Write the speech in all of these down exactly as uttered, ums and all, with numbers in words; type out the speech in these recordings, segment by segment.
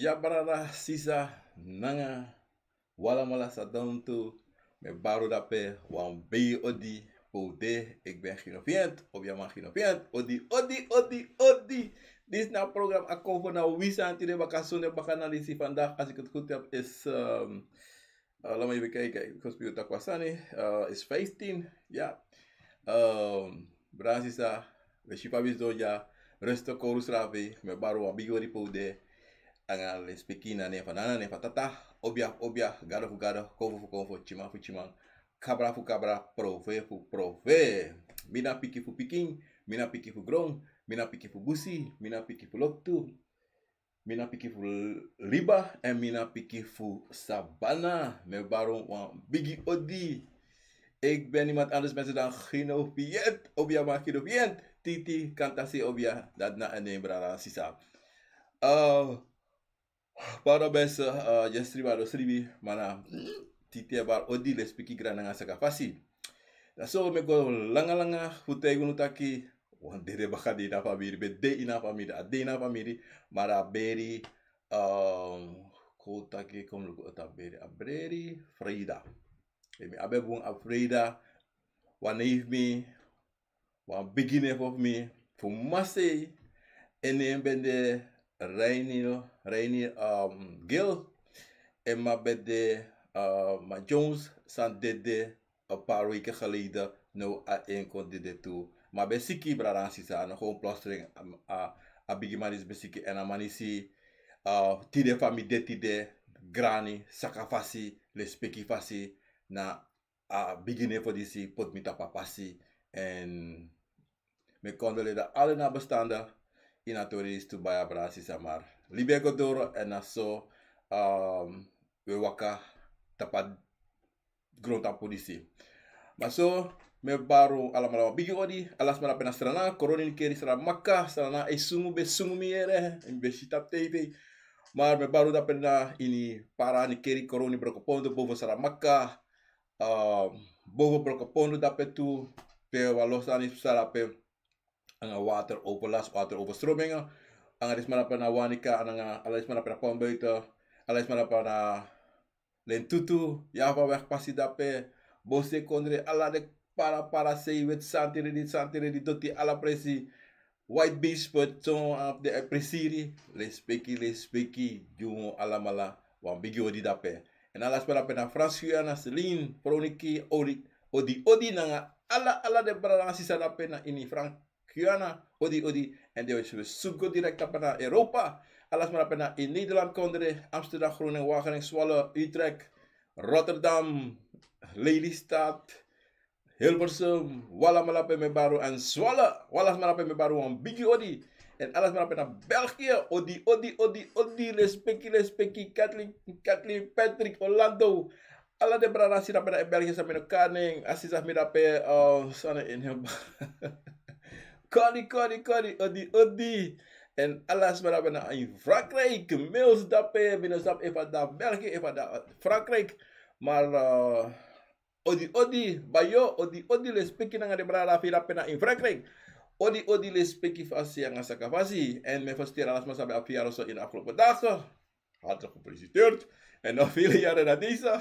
Ya brada, sisa, nanga wi alamala san don tu, mi e bari un dape wan bigi odi. Pe un de, ik ben Gino Vient, obiaman Gino Vient, odi, odi, odi, odi. Disi na program Akomfo na wi sani tide baka sonde baka na disi vandaag, als ik het goed heb, is, ehm, eh, laat me even kijken, ik ga spelen Takwasani, eh, is vijftien, ja. Ehm, brada, sisa, we si fa wi sidon dya, resto kowru srapi, mi e bari un wan bigi odi pe un de, anga lespeki na nen fu nana, nen fu tata, obia fu obia, gado fu gado, konfo fu konfo, tyiman fu tyiman, kabra fu kabra, profe fu profe. Mi na pikin fu pikin, mi na pikin fu gron, mi na pikin fu busi, mi na pikin fu loktu, mi na pikin fu liba, èn mi na pikin fu sabana. Mi e bari un wan bigi odi. Ik ben niemand anders mensen dan Gino Vient, obiaman Gino Vient. Titi Kantasi obia, dati na en nen, brada, sisa. Eh, Pardon mensen, eh, yesri bari sribi, ma na Titi e bari odi, lespeki, grani nanga sakafasi. Dan so mi e go langa langa fu taigi unu taki wan dede baka de ini a famiri, ben de ini a famiri, a de ini a famiri, ma a beri, ehm, kon taki, kon luku, a beri, a beri freida. Èn mi abi bun a freida, wan neef fu mi, wan bigi neef fu mi, fu masei, en nen ben de Reini, Reini, ehm, Gil, en ma ben de, eh, ma Jones, san dede een paar weken geleden, now a en kon dede tu. Ma ben siki, brada nanga sisa, a no gewoon plotseling, a, a, a bigiman disi ben siki, èn a man disi, eh, tide fa mi de tide, grani, sakafasi, lespeki fasi, na a bigi neef disi poti mi tapu a pasi. Èn mi e kondoleri ala nabestaanden ini a tori disi tu, baya, brada, sisa, ma libi e go doro, èn na so, ehm, wi e waka tapu a grontapu disi. Ma so, mi e bari un alamala wan bigi odi, ala sma dape na Sranan, Koroni, Nickerie, Saramacca, Sranan, Esungu, ben Sungu, mi yere, mi ben si tapu tv. Ma mi e bari un dape na ini Para, Nickerie, Koroni, Brokopondo, boven Saramacca, ehm, boven Brokopondo dape tu, pe wan lo sani psa dape, anga water, overlast, wateroverstromingen. Anga den sma dape na Wanica, anga ala den sma dape na Palmbuiten, ala den sma dape na Lentutu, Javaweg pasi dape, Bosse Kondre, ala den Para, Parasei, Weti Santi Redi, Santi Redi, doti, ala presi, White Beach, Port, so, ah, den e presiri, lespeki, lespeki, gi un alamala wan bigi odi dape. Èn ala sma dape na Frans Guyana, Celine, Veroniki, odi, odi, odi, nanga ala, ala den brada nanga sisa dape na ini Frans Guyana, odi, odi, èn den wi suku direct tapu na Europa. Ala sma dape na ini Nederland kondre, Amsterdam, Groningen, Wageningen, Zwolle, Utrecht, Rotterdam, Lelystad, Hilversum, wi alamala dape mi e bari un, èn Zwolle, wi ala sma dape mi e bari un wan bigi odi. Èn ala sma dape na België, odi, odi, odi, odi, lespeki, lespeki, Kathleen, Kathleen, Patrick, Orlando, ala den brada nanga sisa dape na België, san mi no kari nen, a sisa fu mi dape, eh, sani en hem. Kori, kori, kori, odi, odi. Èn ala sma dape na ini Frankrijk, Mils dape, mi no sabi efu a de na België, efu a de na Frankrijk. Ma, eh, odi, odi, bayo, odi, odi, lespeki nanga den brada fu yu dape na ini Frankrijk. Odi, odi, lespeki fasi nanga sakafasi. Èn mi e feliciteri ala sma san ben abi verjaardag so ini afgelopen dagen. Hartelijk gefeliciteerd. En nog vele jaren na deze.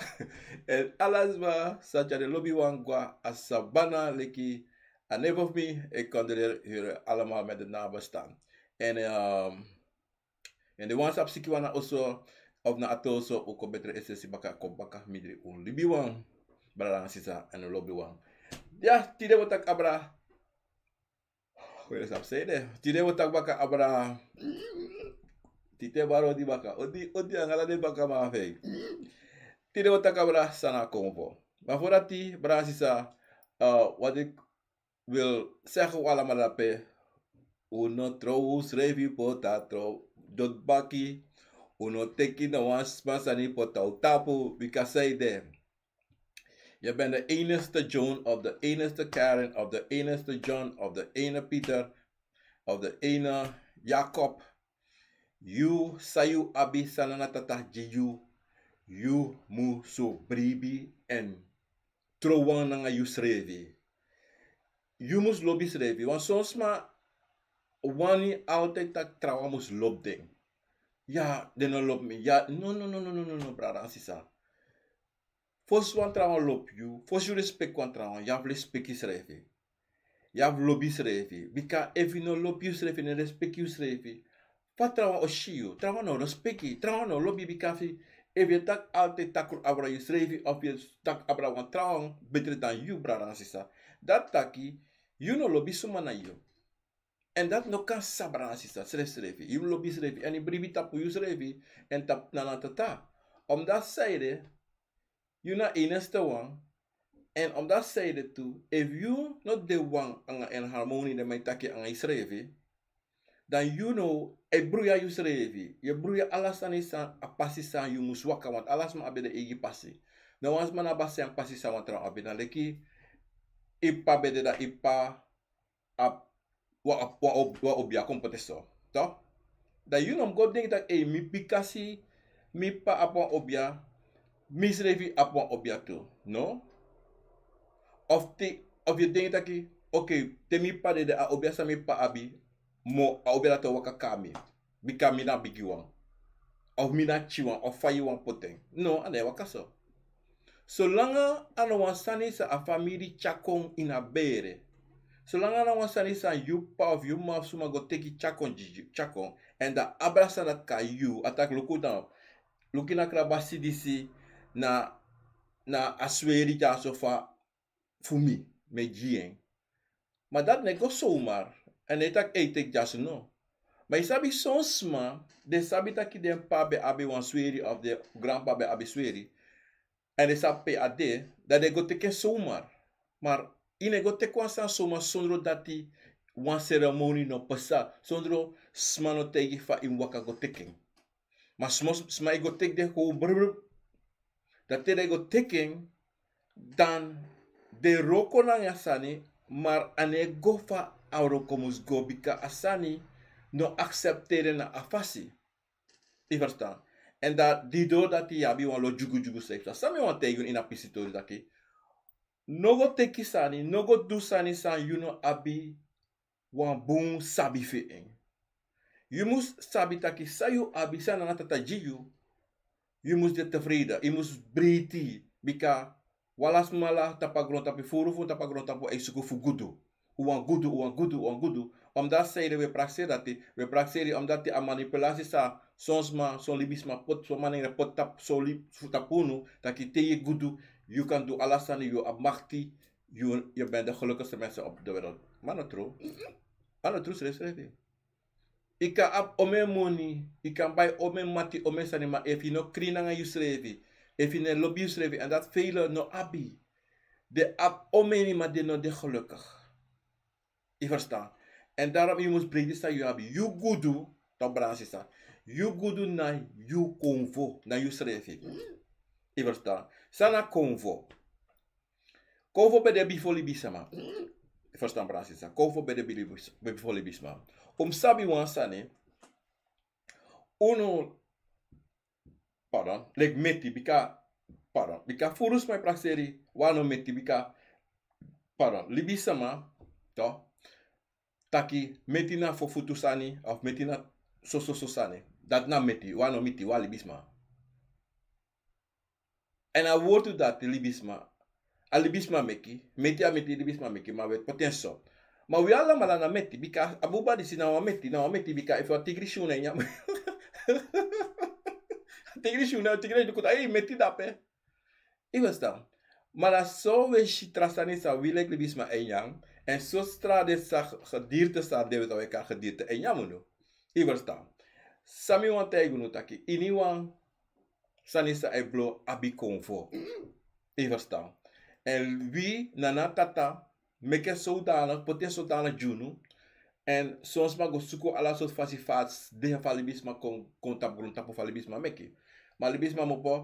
En ala sma san tyari den lobiwan go na sabana leki a neef fu mi, ik condoleer jullie allemaal met de nabestaan. En, ehm, en den wan san abi sikiwan na oso of na ati oso, un kon betre esesi baka, kon baka, mi dri un libiwan, brada nanga sisa, èn un lobiwan. Ya, tide wi o taki abra Wele sabi san ede. Tide wi o taki baka abra. Tide bari odi baka. Odi, odi anga ala den bakaman fu en. Tide wi o taki abra san na Akomfo. Ma fu dati, brada nanga sisa, eh, wat ik wil zeggen wi alamala dape. Un no trow unsrefi poti na doti baki. Un no teki no wan sma sani poti na un tapu, bika san ede. Je bent de enigste Joan of de enigste Karen of de enigste John of de ene Pieter of de ene Jacob. Yu san yu abi, san Nana Tata gi yu, yu mus bribi en trow wan nanga yusrefi. Yu mus lobi yusrefi. Want son sma wani altijd taki trawan mus lobi den. Ya, den no lobi mi. Ya, no, no, no, no, no, no, no, brada, sisa. Fosi wan trawan lobi yu, fosi yu respeki wan trawan, yu abi respeki yusrefi. Yu abi lobi yusrefi. Bika efu yu no lobi yusrefi, no respeki yusrefi, fa trawan o si yu? Trawan no respeki, trawan no lobi, bika efu, efu yu e taki altijd takru abra yusrefi, of yu e taki abra wan trawan betre dan yu, brada, sisa, dati taki yu no lobi suma na yu. En dati no kan sa, brada, sisa, srefsrefi. Yu lobi yusrefi. En yu bribi tapu yusrefi. En tapu Nana Tata. Omdat zij de, yu na enigste wan. En omdat zij de tu, efu yu no de wan anga en harmoni, den man e taki, anga yusrefi, dan yu no e bruya yusrefi. Yu e bruya ala sani san a pasi san yu mus waka, want ala sma abi den eigi pasi. No wan sma no abi a sani, pasi san wan trawan abi. Na leki yu p'pa ben de, dan yu p'pa abi wan, wan, wan obia kon poti so. Toch? Dan yu no mus go denki taki, ei, mi, bikasi mi p'pa abi wan obia, misrefi abi wan obia tu. No? Of te, of yu denki taki, oké, te mi p'pa dede, a obia san mi p'pa abi, mo a obia dati o waka kon na mi. Bika mi na a bigi wan. Of mi na a pikin wan, of fa yu wani poti en. No, a no e waka so. Solanga a no wan sani san a famiri tyari kon ini a bere. Solanga a no wan sani san yu p'pa of yu m'ma of suma go teki tyari kon gi yu, tyari kon. En dan abra san dati kon na yu, a taki luku dan, luku na krabasi disi, na, na a sweri dyaso fa fu mi, mi e gi en. Ma dati no e go somar. En den e taki, ei, teki dyaso, no. Ma yu sabi son sma, den sabi taki den p'pa ben abi wan sweri of den granp'pa ben abi sweri. En den sabi pe a de, dan den go teki en somar. Ma yu no e go teki wan sani somar sondro dati wan seremoni no pasa, sondro sma no taigi fa yu mus waka go teki en. Ma sma, sma e go teki den gewoon brr, brr. Dan te den go teki en, dan den wroko nanga a sani, ma a no e go fa a wroko mus go, bika a sani no aksepteri en na a fasi. Yu ferstan? En dan didon dati yu abi wan lo dyugudyugu san yu ferstan. San mi wani taigi unu ini a pisi tori taki, no go teki sani, no go du sani san yu no abi wan bun sabi fu en. Yu mus sabi taki san yu abi, san Nana Tata gi yu, yu mus de tevreden, yu mus breiti, bika wan ala sma tapu a grontapu, furu fu tapu a grontapu e suku fu gudu. Un wani gudu, un wani gudu, un wani gudu. Omdat zij de, wi e prakseri dati, wi e prakseri omdat a manipulasi san son sma, son libisma poti, son manengre poti tapu, son li-, fu tapu unu, taki te yu e gudu, yu kan du ala sani, yu abi makti, yu, yu ben de gelukigste mensen op de wereld. Ma no tru. Ma no tru, srefsrefi. Yu kan abi omeni moni, yu kan bai omeni mati, omeni sani, ma efu yu no krin nanga yusrefi, efu yu no lobi yusrefi, en dati velen no abi. Den abi omeni, ma den no de gelukig. Yu ferstan? En daarom yu mus breiti san yu abi. Yu gudu, toch, brada, sisa. Yu gudu na yu konfo, na yusrefi. Yu ferstan? San na konfo? Konfo ben de bifo libisma. Yu ferstan, brada, sisa? Konfo ben de bili-, bifo libisma. Un mus sabi wan sani. Unu, pardon, leki meti, bika, pardon, bika furu sma e prakseri, wan no meti, bika, pardon, libisma, toch, taki meti na fo futu sani, of meti na so, so, so sani. Dati na meti, wan no meti, wan libisma. En a wortu dati libisma, a libisma meki, meti a meti libisma meki, ma wi e poti en so. Ma wi alamala na meti, bika a buba disi na wan meti, na wan meti, bika efu a tigri si unu e nyan. Tigri si unu, tigri e luku taki, ei, meti de ape. Yu ferstan? Ma na so wi e si tra sani san wi leki libisma e nyan, en so tra den sa-, gedierte san den wi e kari gedierte e nyan unu. Yu ferstan? San mi wani taigi unu taki, iniwan sani san e blo abi konfo. Yu ferstan? En wi, Nana Tata meki en zodanig, poti en zodanig gi unu. En son sma go suku ala sortu fasi fa a de fa libisma kon, kon tapu grontapu, fa libisma meki. Ma libisma mus opo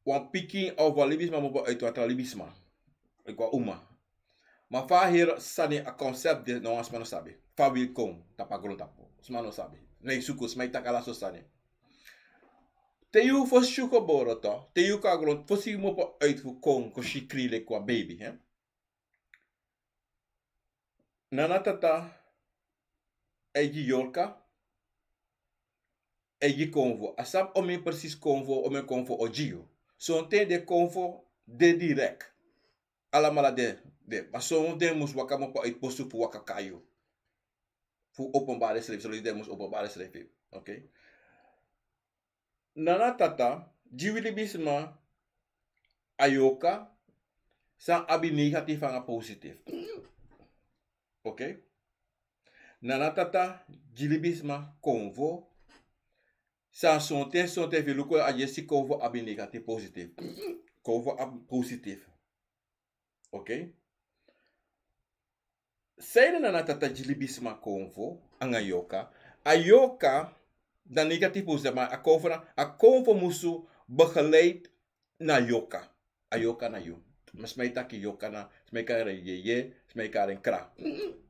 wan pikin, of wan libisma mus opo uit wan tra libisma. Leki wan uma. Ma fa a heri sani, a concept de, no wan sma no sabi. Fa wi kon tapu a grontapu, sma no sabi. Na yu suku, sma e taki ala sortu sani. Te yu fosi yu gebore, toch, te yu kon na gron, fosi yu mus opo uit fu kon, kon si krin leki wan baby, hè? Nana Tata e gi yorka, e gi konfo. A sabi omeni precies konfo, omeni konfo o gi yu. Sonten den konfo de direct. Alamala de, de. Ma son den mus waka mapa uitpostu fu waka kai yu. Fu openbare srefi, so den mus openbare srefi. Oké. Nana tata, gi wi libisma a yorka, san abi negatief nanga positief. Oké. Nana tata, gi libisma konfo, san sonten, sonten fu luku a yesi konfo abi negatief, positief. Konfo abi positief. Oké. Sanede nana tata gi libisma konfo, nanga yorka. A yorka, na negatief positief, ma a konfo na, a konfo musu begeleid na yorka. A yorka na yu. Ma sma e taki yorka na, sma e kari en yeye, sma e kari en kra.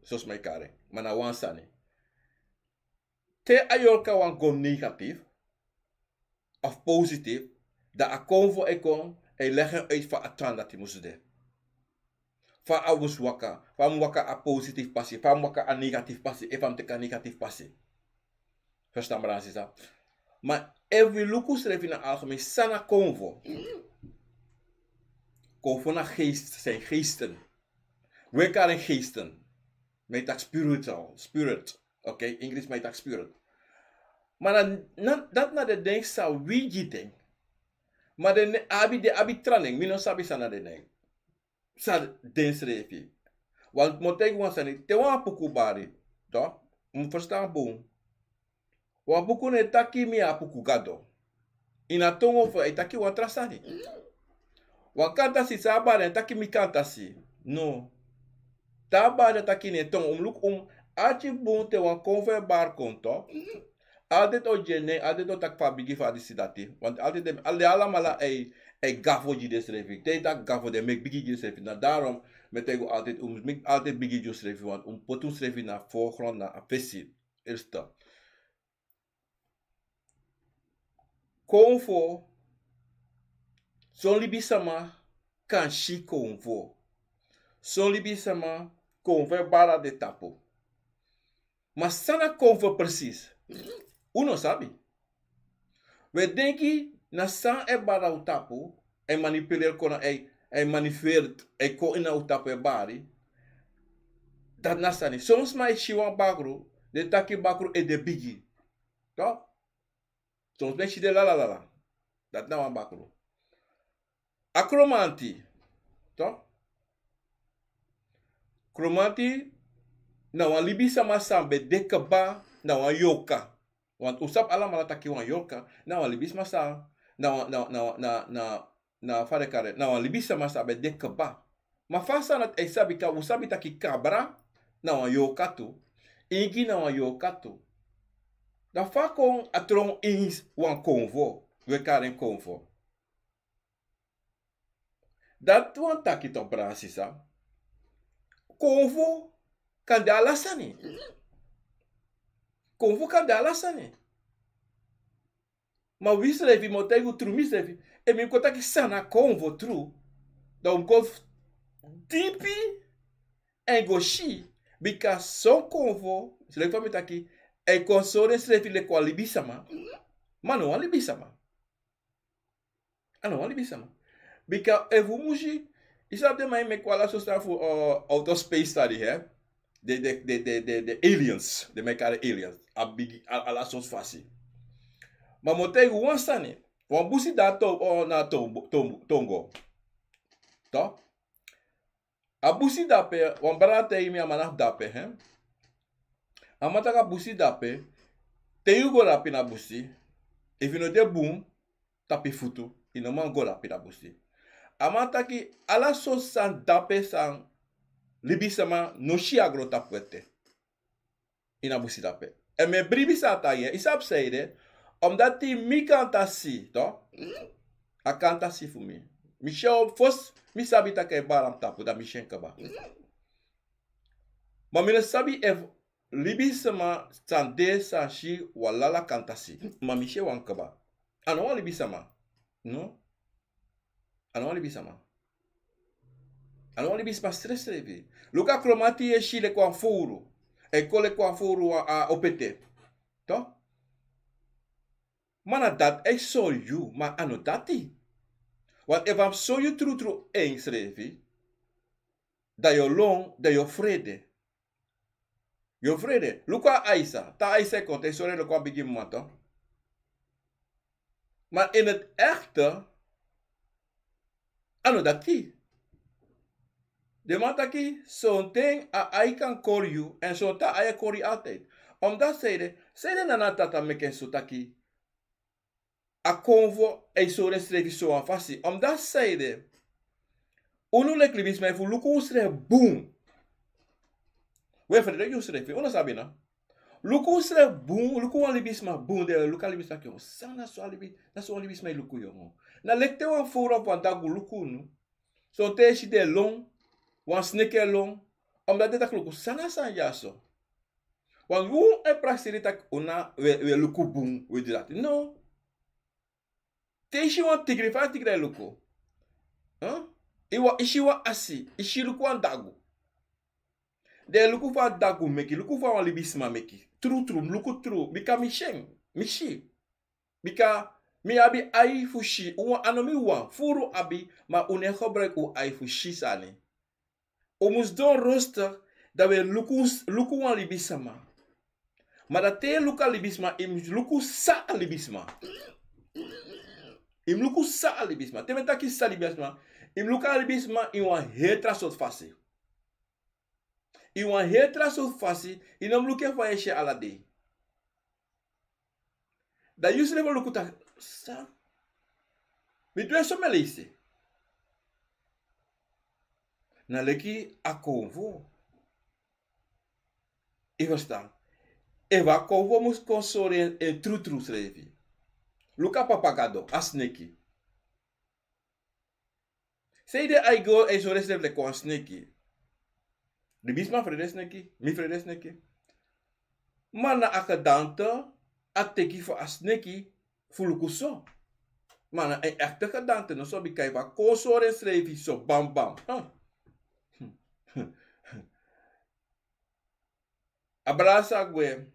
So sma e kari en. Ma na wan sani. Te a yorka wani go negatief, of positief, dan a konfo e kon, e legi en uit fa a tan dati mus de. Fa a mus waka, fa a mus waka a positief pasi, fa a mus waka a negatief pasi, efu a mus teki a negatief pasi. Verstaan, brada, sisa? Ma efu wi luku srefi na algemeen san na konfo. Konfo na geest, zijn geesten. Wi e kari en geesten. Mi e taki spiritual, spirit. Oké, Engels mi e taki spirit. Ma na, na, dati na den denki san wi gi den. Ma den abi, den abi tra nen, mi no sabi san na den denki. San den srefi. Want mi o taigi wan sani, te wan apuku bari, toch, un mus ferstan bun. Wan apuku no e taki mi apuku gado. Ini a tongo fu en e taki wan tra sani. Wan kantasi san a bari e taki mi kantasi. No. Te a bari e taki ini en tongo. Un mus luku, un mus arki bun te wan konfo e bari kon, toch. Altijd o gi en nen, altijd o taki fa a bigi, fa disi, dati. Want altijd den, ala, alamala e, e gafo gi densrefi. Te den taki gafo, den meki bigi gi densrefi. Na daarom mi e taigi un altijd, un mus meki altijd bigi gi unsrefi. Want un mus poti unsrefi na voorgrond, na a fesi. Eerste. Konfo, son libisama kan si konfo. Son libisama, konfo e bari na den tapu. Ma san na konfo precies? Un no sabi. Wi e denki na san e bari na un tapu, e manipuleri kon na, e, e manipuleri, e kon ini un tapu e bari. Dati na sani. Son sma e si wan bakru, den taki bakru e de bigi. Toch? Son sma e si den lala lala. Dati na wan bakru. A kromanti. Toch? Kromanti na wan libisama san ben de kaba na wan yorka. Want un sabi alamala taki wan yorka na wan libisama san, na wan, na, na, na, na, na fa den kari en, na wan libisama san ben de kaba. Ma fa san dati e sabi, kan un sabi taki kabra na wan yorka tu. Ingi na wan yorka tu. Dan fa kon a tron ini wan konfo, wi e kari en konfo. Dati wani taki toch, brada, sisa. Konfo kan de ala sani. Konfo kan de ala sani. Ma wi srefi, mi o taigi un tru, mi srefi, efu mi kon taki san na konfo tru, dan un mus go f-, dipi èn go si, bika son konfo, srefi fa mi taki, e kon sori ensrefi leki wan libisama, ma a no wan libisama. A no wan libisama. Bika efu un mus si, i sabi den man e meki ala sortu sani fu, uh, outer space study, hè? Den, den, den aliens, den man e kari aliens. A bigi, a, ala sortu fasi. Ma mi o taigi un wan sani. Wan busi de na to-, uh, na to-, to-, tongo. Toch? A busi dape, wan brada taigi mi, a man na fu dape, hè? A man taki a busi dape, te yu go dape na busi, efu yu no de bun tapu yu futu, yu no man go dape na busi. A man taki ala sortu sani dape san libisama no si a grontapu ete. Ini a busi dape. Èn mi e bribi san a taigi, i sabi sanede, omdati mi kantasi, toch? A kantasi fu mi. Mi si en fosi, mi sabi taki a e bari na mi tapu, dan mi si en kaba. Ma mi no sabi efu libisama san de san si wan lala kantasi. Ma mi si en wan kaba. A no wan libisama. No. A no wan libisama. A no wan libisama srefsrefi. Luku a kromanti, yu e si leki wan fowru. A e kon leki wan fowru, wan, a, opo ete. Toch? Ma na dati a e sori yu, ma a no dati. Want efu a mus sori yu trutru en srefi, dan yu o lon, dan yu o frede. Yu o frede. Luku a aisa, te a aisa e kon, te yu sori en, luku a bigi mama. Ma in het echte, a no dati. Den man taki, sonten a ai kan kori yu, èn sonten a ai e kori yu altijd. Omdat sanede, sanede Nana Tata meki en so taki, a konfo e sori ensrefi so wan fasi. Omdat sanede, unu leki libisma, efu un luku unsrefi bun, un e frede gi unsrefi, un no sabi no. Luku unsrefi bun, luku wan libisma bun, dan yu e luku a libisma taki, san na so a libi, na so wan libisma e luku yu. Na leki te wan fowru of wan dagu luku unu. Sonten yu e si den e lon, wan sneki e lon, omdat den taki luku san na a sani dyaso. Want un e prakseri taki un na, un e, un e luku bun, un e du dati. No. Te yu si wan tigri, fa a tigri e luku. Huh? Yu wan, yu si wan asi, yu si luku wan dagu. Den e luku fa a dagu meki, luku fa wan libisma meki. Trutru, mi luku tru, bika mi si en, mi si. Bika mi abi ai fu si, un wan, a no mi wan, furu abi, ma un no e gebruiki un ai fu si sani. Un mus don rustig, dan un e luku, luku wan libisma. Ma dan te yu e luku a libisma, yu mus luku san a libisma. Yu mus luku san a libisma. Te mi e taki san a libisma, yu mus luku a libisma ini wan heri tra sortu fasi. Ini wan heri tra sortu fasi, yu no mus luku en fa yu e si en ala dei. Dan yu srefi o luku taki, san mi du en so, mi e leisi. Na leki a konfo. Yu ferstan? Efu a konfo mus kon sori en, en trutru srefi. Luku a papa gado, a sneki. Sanede a e go e sori ensrefi leki wan sneki. Libisma frede sneki, mi frede sneki. Ma na a gedagte a teki fu a sneki fu luku so. Ma na en ekte gedagte no so, bika efu a kon sori ensrefi so bambam. Huh. A brada sa gwe,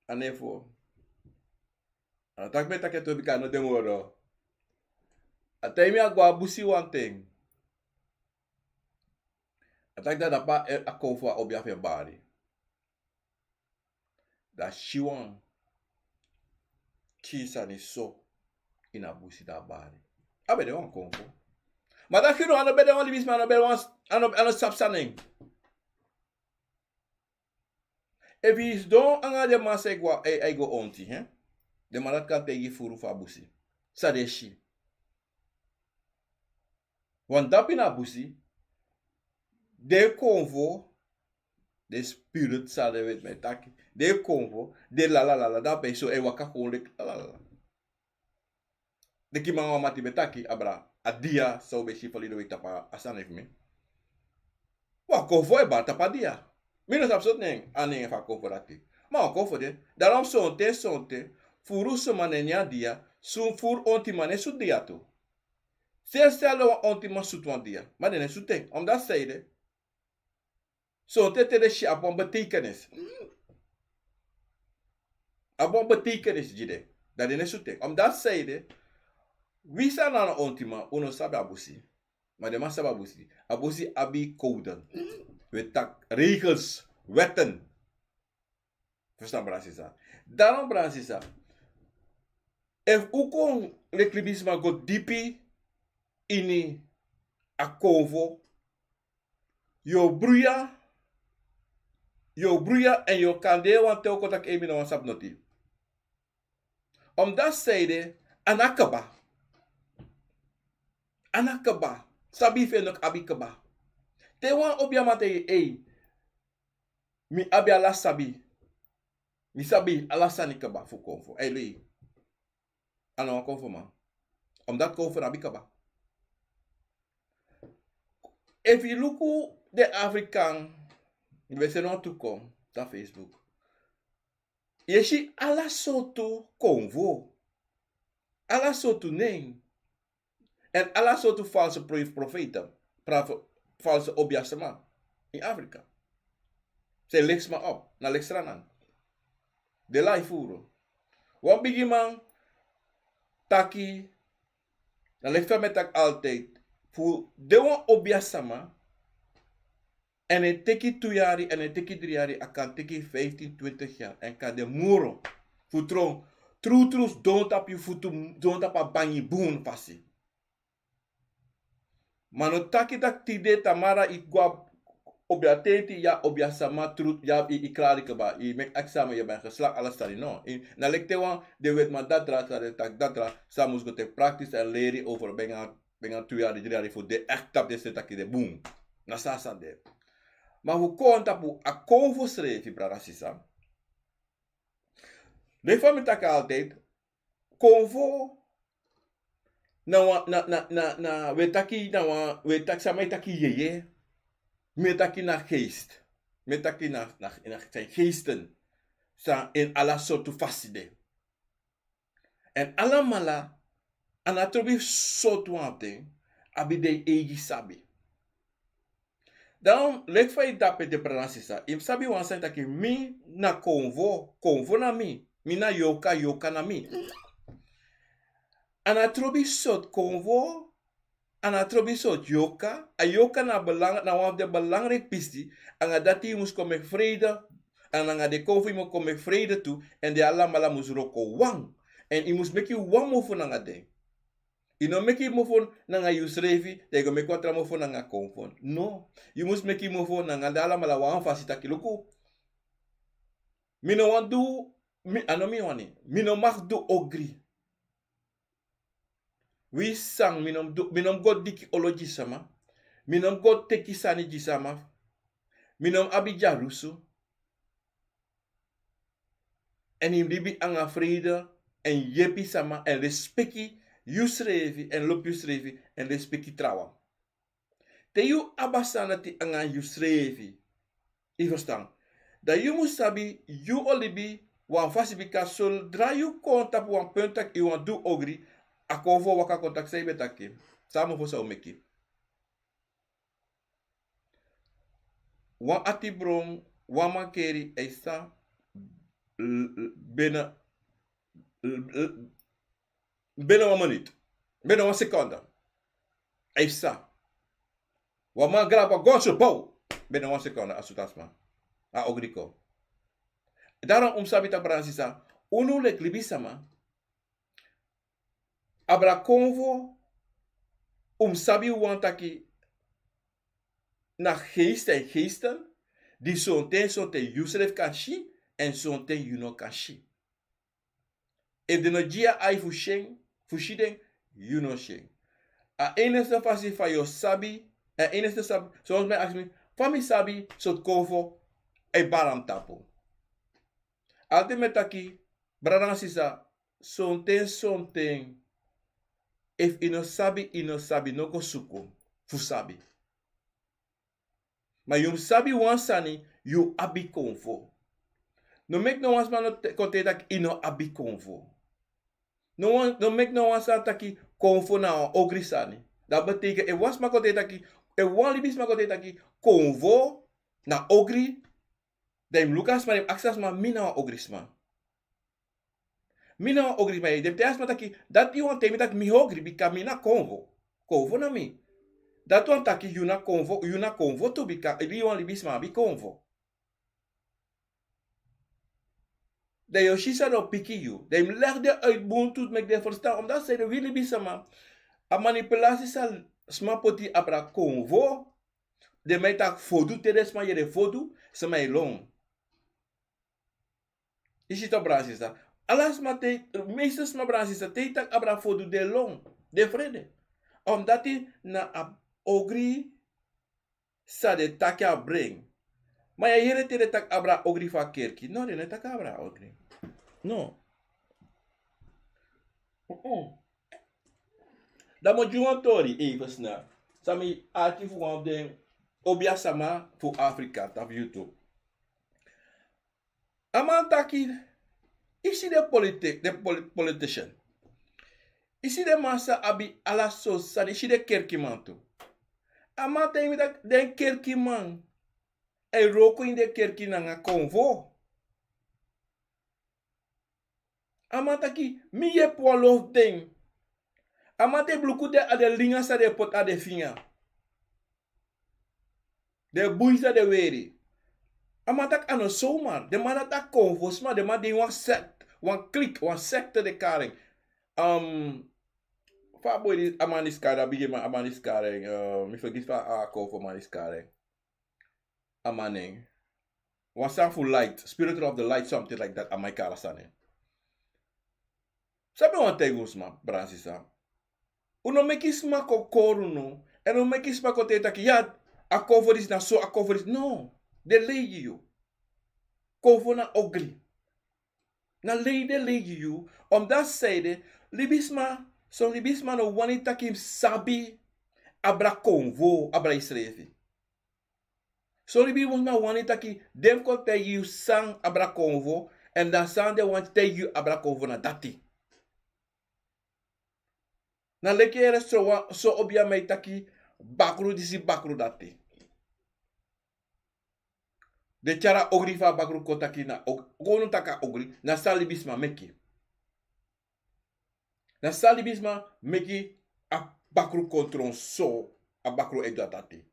a nefo. A no taki mi e taki en tori bika a no de moro. A taigi mi a go a busi wan ten. A taki dati na pe a konfo a obiafe bari. Dan a si wan kiin sani so ini a busi, dan a bari. A ben de wan konfo. Ma dan a no ben de wan libisma, a no ben de wan, a no, a no sabi san na en. Efu yu sidon nanga den man san e go, e, e go onti, hè? Den man dati kan taigi yu furu fu a busi. San den e si. Want dape na a busi, den konfo, den spirit san den weti mi e taki. Den konfo, den lalalala, dape so e waka kon leki lalalala. Leki man wan mati ben taki, abra, a dia san un ben si verleden week tapu a sani fu mi. Wan konfo e bari tapu a dia. Mi no sabi sortu nen, a nen fu a konfo dati. Ma wan konfo de, daarom sonten, sonten, furu suma no e nyan dia, son furu ontiman no e sutu dia tu. Stel, stel wan ontiman sutu wan dia, ma den no e sutu en, omdat sanede. Sonten te den si abi wan betekenis. Abi wan betekenis gi den. Dan den no e sutu en. Omdat sanede, wi san na ontiman, un no sabi a busi. Ma den man sabi a busi. A busi abi code. Wi e taki regels, wetten. Ferstan, brada sisa? Daarom, brada sisa, efu un kon leki libisma go dipi ini a konfo, yu o bruya, yu o bruya èn yu o kande wanten o kon taki: "Ei, mi no wani sabi noti." Omdat sanede, a no kaba. A no kaba. Sabi fu en no abi kaba. Te wan obiaman taigi yu: "Ei, mi abi ala sabi. Mi sabi ala sani kaba fu konfo." A e lei. A no wan konfoman. Omdat konfo no abi kaba. Efu yu luku den Afrikan, yu ben seni wantu kon na Facebook. Yu e si ala sortu konfo. Ala sortu nen. Èn ala sortu false prof-, profeten, pra-, false obiasma in Afrika. San e leki sma op, na leki Sranan. Den lai furu. Wan bigiman, taki, na leki fa mi e taki altijd, fu de wan obiasama, èn e teki tu yari, èn e teki dri yari, a kan teki vijftien, twintig yari, èn kan de moro. Fu tron, trutru sidon tapu yu futu, sidon tapu a bangi bun fasi. Ma no taki taki tide tamara yu go a obiatenti, yu a obiasama trutru, yu a, yu, yu klari kaba, yu meki aksi sama, yu ben geslak ala sani, no. Yu, na leki te wan, den wetiman datra, san den taki datra, san mus go teki praktis èn leri over benga, benga tu yari, dri yari fu de echt tapu den seni taki de bun. Na so a sani de. Ma fu kon tapu a konfo srefi, brada sisa. Leki fa mi taki altijd, konfo na wan, na, na, na, na, we taki, na wan, we taki, sama e taki yeye. Mi e taki na geest. Mi e taki na, na, na zijn geesten. San in ala sortu fasi de. Èn alamala, a no trobi sortu wan fu den abi den eigi sabi. Dan leki fa yu dape de, brada sisa, yu mus sabi wan sani taki mi na konfo, konfo na mi. Mi na yorka, yorka na mi. A no trobi sortu konfo, a no trobi sortu yorka. A yorka na belang-, na wan fu den belangrijk pisi. Anga dati yu mus kon meki vrede. Èn anga den konfo yu mus kon meki vrede tu. Èn den alamala mus wroko wan. Èn yu mus meki wan mofo nanga den. Yu no meki mofo nanga yusrefi, dan yu go meki wan tra mofo nanga konfo. No. Yu mus meki mofo nanga den alamala wan fasi taki luku. Mi no wani du, mi, a no mi wani. Mi no mag du ogri. Wi san, mi no mus du, mi no mus go diki olo gi sama. Mi no mus go teki sani gi sama. Mi no mus abi dyarusu. Èn yu mus libi anga vrede, èn yepi sama, èn respeki yusrefi, èn lobi yusrefi, èn respeki trawan. Te yu abi a sani dati anga yusrefi, yu ferstan, dan yu mus sabi yu o libi wan fasi, bika soldra yu kon tapu wan punt taki yu wani du ogri, a konfo waka kon taki san yu ben taki, san a mofo sa o meki. Wan ati bron, wan mankeri, a e sa, l-, l-, bena, l-, l-, bena wan minut, bena wan sekonde. A e sa. Wan man graba gonso, pow! Bena wan sekonde, a sutu a sma. A ogri kon. Daarom un mus sabi taki, brada sisa, unu leki libisama, abra konfo, un mus sabi wan taki na geest èn geesten, di sonten, sonten yusrefi kan si, èn sonten yu no kan si. Efu den no gi yu a ai fu si en, fu si den, yu no si en. A enigste fasi fa yu o sabi, a enigste sabi, soms mi e aksi mi, fa mi sabi sortu konfo e balam tapu. Altijd mi e taki, brada nanga sisa, sonten, sonten, efu yu no sabi, yu no sabi, no go suku fu sabi. Ma yu mus sabi wan sani, yu abi konfo. No meki no wan sma no te-, kon taigi taki yu no abi konfo. No wan, no meki no wan sma taki konfo na wan ogri sani. Dati betekent, efu wan sma kon taigi taki, efu wan libisma kon taigi taki konfo na ogri, dan yu mus luku a sma, yu mus aksi a sma, mi na wan ogrisma. Mi na wan ogri, ma yu e taigi a sma taki, dati wani taigi mi taki mi ogri, bika mi na konfo. Konfo na mi. Dati wani taki yu na konfo, yu na konfo tu, bika yu wan libisma abi konfo. Dan yu o si san den o piki yu. Dan yu mus leg den uit bun tu meki den ferstan. Omdat san ede, wi libisma, a manipulasi san sma poti abra konfo, den man e taki fodu, te den sma yere fodu, sma e lon. Yu si tok, brada sisa. Ala sma te, meeste sma, brada sisa, te yu taki abra fodu, den lon, den frede. Omdat na a ogri san den taki a bren. Ma yu e yere te den taki abra ogri fu a kerki. No, den no e taki abra ogri. No. Mm-mm. Dan mi o gi wan tori, even sna. San mi arki fu wan fu den obiasama fu Afrika tapu YouTube. A man taki, yu si den politik, den poli-, politician. Yu si den man san abi ala sortu sani, yu si den kerkiman tu. A man taigi mi taki den kerkiman e wroko ini den kerki nanga konfo. A man taki, mi yepi wan lo fu den. A man de bluku de a de linga san de poti a de finga. De bui san de weri. A man taki a no somar. De man dati a konfo sma, de man de wan sekt, wan klik, wan sekte de kari en. Fa a boi di a man di skari, a bigi man, a man di skari en. Mi fergiti fa a konfo man di skari en. A man nen. Wan sani fu light, spirit of the light, something like that, a man e kari a sani. San mi wani taigi un sma, brada, sisa. Un no meki sma kon kori unu, èn un no meki sma kon taigi taki ya, a konfo disi na so, a konfo disi. No, den lei gi yu. Konfo na ogri. Na lei den lei gi yu, omdat san ede, libisma, son libisma no wani taki yu sabi abra konfo, abra yusrefi. Son libisma wani taki den fu kon taigi yu san abra konfo, èn dan san den wani taigi yu abra konfo na dati. Na leki ere so wan, so obiaman e taki bakru disi, bakru dati. Den tyari a ogri fu a bakru kon taki na og-, kon unu taki a ogri, na san libisma meki. Na san libisma meki a bakru kon tron so, a bakru e du a dati.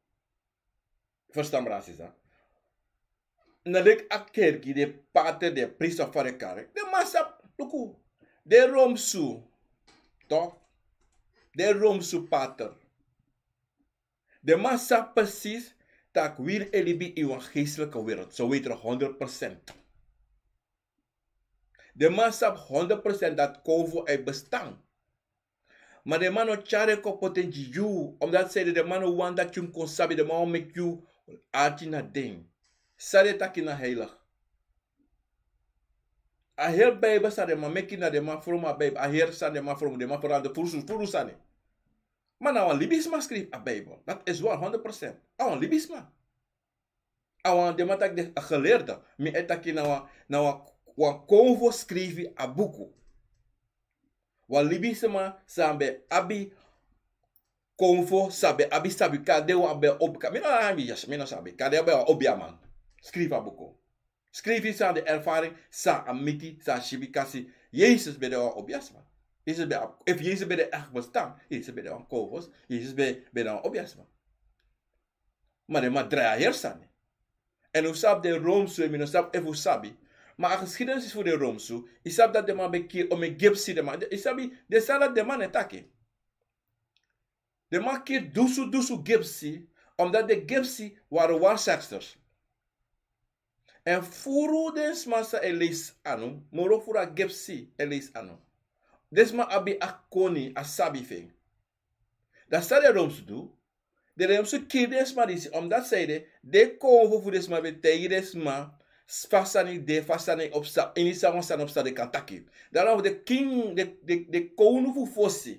Ferstan, brada, sisa. Na leki a kerki, den pater, den priester, fa den kari en. Den man sabi, luku. Den romsu. Toch? Den romsu pater. Den man sabi precies taki wi e libi in wan geestelijke wereld. Ze weten honderd procent. Den man sabi honderd procent dat konfo e bestaan. Ma den man no tyari en kon poti en gi yu, omdat san ede, den man no wani dati yu mus kon sabi, den man wani meki yu arki na den. San den taki na heilig. A heri Bijbel san den man meki, na den man fromu a Bijbel, a heri san den man fromu, den man fromu a de furu, furu sani. Ma na wan libisma skrifi a Bijbel. Dat is wel honderd procent. A wan libisma. A wan, den man taki den a geleerde. Mi e taki na wan, na wan, wan konfo skrifi a buku. Wan libisma san ben abi konfo, san ben abi sabi, kande wan ben obi, ka-, mi no abi, yes, mi no sabi. Kande ben wan obiaman. Skrifi a buku. Skrifi san de ervaring, san a miti, san a si, bikasi Yesus ben de wan obiasma. Yesus ben, efu Yesus ben de echt bestaan, Yesus ben de wan konfo, Yesus ben, ben de wan obiasma. Ma den man drai a heri sani. Èn un sabi den romsu, mi no sabi efu un sabi. Ma a geschiedenis fu den romsu, yu sabi dati den man ben kiri omeni gipsi, den man, yu sabi, den sani dati den man e taki. Den man kiri dusu, dusu gipsi, omdat den gipsi wari waarzegsters. Èn furu den sma san e leisi anu, moro furu a gipsi e leisi anu. Den sma abi a koni, a sabi fu en. Dan san den romsu du, den romsu kiri den sma disi, omdat san ede, den konfo fu den sma ben taigi den sma fa sani de, fa sani opsa, ini san wan sani opsa den kan taki. Dan fu den king, den, den, den kownu fu fosi.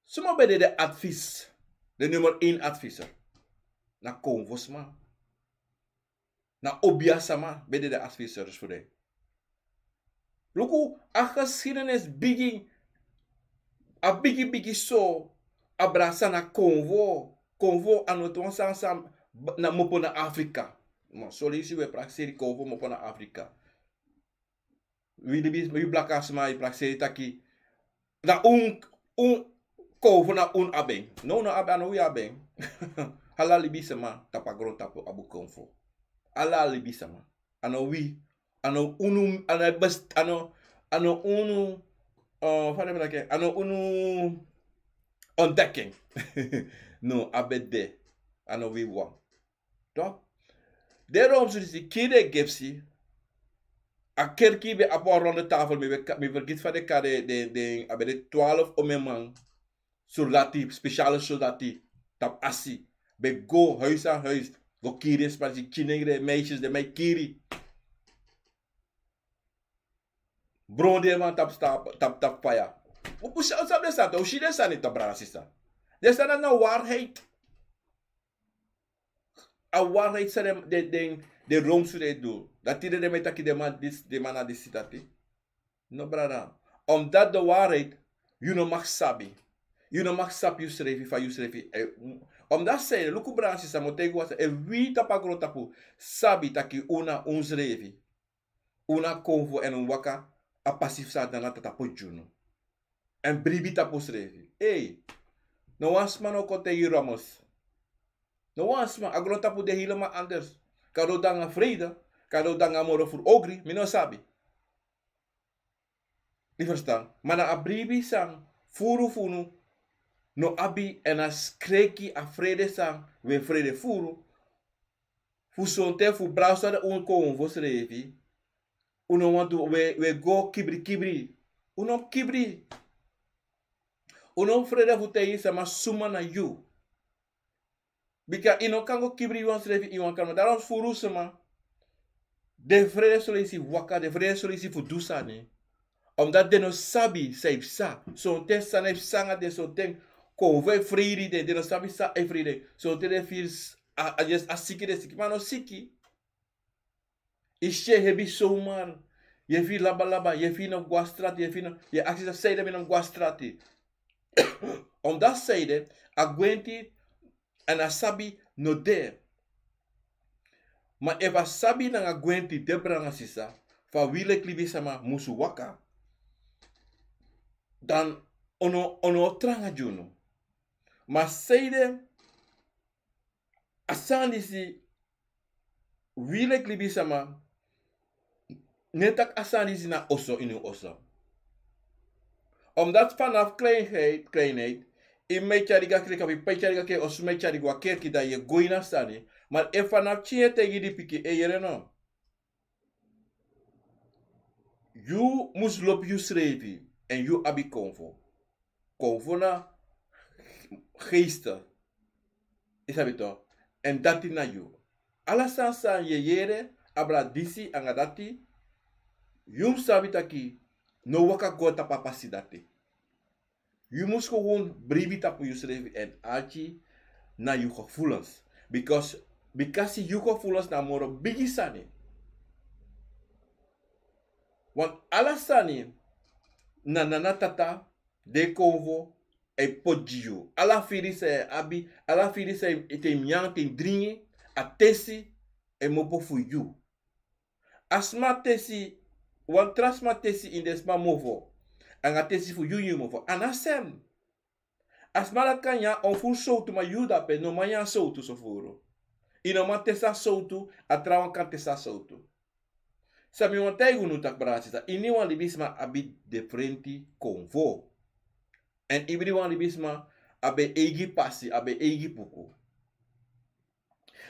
Suma ben de den advis, den nummer één adviseur? Na konfo sma. Na obiasma ben de den adviseurs fu den. Luku, a geschiedenis bigin, a bigi bigi so, abra san na konfo, konfo a no tu wan sani san, na mopo na Afrika. Ma son leisi wi e prakseri konfo mopo na Afrika. Wi libi, wi blaka sma e prakseri taki, na un, un konfo na un abi en. No, no abi, a no wi abi en. Ala libisma tapu a grontapu abi konfo. Ala libisma. A no wi, a no unu, a no best, a no, a no unu, eh, fa den e taki en, a no unu ontdekking. No, a ben de. A no wi wan. Toch? Den romsu disi kiri den gipsi. A kerki ben abi wan ronde tafel, mi ben ka-, mi fergiti fa den kari den, den, a ben de twaalf omeman. Soldati, speciale soldati, tapu asi. Ben go huis aan huis, go kiri den sma disi, kinengre, meisjes, den man e kiri. Bron den man tapu sta-, tapu, tapu faya. Un, un sa-, un sabi den sani, un si den sani, toch, brada, sisa. Den sani na waarheid. A waarheid san den, den, den, den romsu e du. Dati den, den man e taki den man disi, den man na disi, dati. No, brada. Omdat de waarheid, yu no mag sabi. Yu no mag sabi yusrefi, fa yusrefi, eh, omdat san ede, luku, brada, sisa, mi o taigi wan sani, efu wi tapu a grontapu sabi taki un na unsrefi, un na konfo èn un waka a pasi fu san Gado Tata poti gi unu. Èn bribi tapu srefi. Ei, no wan sma no kon taigi yu Ramos. No wan sma, a grontapu de helemaal anders. Kan dati nanga freide, kan dati nanga moro furu ogri, mi no sabi. Yu ferstan? Ma na a bribi san furu fu unu no abi, èn a skreki, a frede san wi e frede furu. Fu sonten fu brasa de un konfo srefi. Un no wani du, wi e, wi e go kibri kibri. Un no kibri. Un no frede fu taigi sama suma na yu. Bika yu no kan go kibri yu wan srefi, yu wan kan. Daarom furu sma den frede soleisi waka, den frede soleisi fu du sani. Omdat den no sabi san e psa. Sonten sani e psa nanga den, sonten konfo e freiri den, den no sabi san e freiri den. Sonten den firi s-, a, a, a siki den siki, ma a no siki. Yu si en hebi zomaar. Yu e firi labalaba, yu e firi no go na strati, yu e firi no, yu e aksi san, sanede mi no go na strati. Omdat sanede, a gwenti èn a sabi no de. Ma efu a sabi nanga gwenti de, brada nanga sisa, fa wi leki libisama musu waka, dan un no, un no o tranga gi unu. Ma sanede a sani disi, wi leki libisama, no e taki a sani disi na oso ini un oso. Omdat vanaf kleinheid, kleinheid, yu mama e tyari yu go a kerki, of yu p'pa e tyari yu go a kerki, of suma e tyari yu go a kerki, dan yu e go ini a sani. Ma efu vanaf pikin yu e taigi den pikin, e yere no. Yu mus lobi yusrefi, èn yu abi konfo. Konfo na geest. Yu sabi toch? Èn dati na yu. Ala sani san yu e yere, abra disi anga dati, yu mus sabi taki no waka go tapu a pasi dati. Yu mus gewoon bribi tapu yusrefi èn arki na yu gevoelens. Because, bikasi yu gevoelens na moro bigi sani. Want ala sani na nana, tata, den konfo e poti gi yu. Ala firi san yu abi, ala firi san yu, te yu nyan, te yu dringi, a tesi e mopo fu yu. A sma tesi, wan tra sma tesi ini den sma mofo, anga tesi fu yu ini yu mofo, a no a sem. A sma dati kan nyan wan furu sowtu, ma yu dape no man nyan sowtu so furu. Yu no man tesi a sowtu, a trawan kan tesi a sowtu. San mi wani taigi unu taki, brada, sisa, iniwan libisma abi difrenti konfo. Èn ibriwan libisma abi en eigi pasi, abi en eigi puku.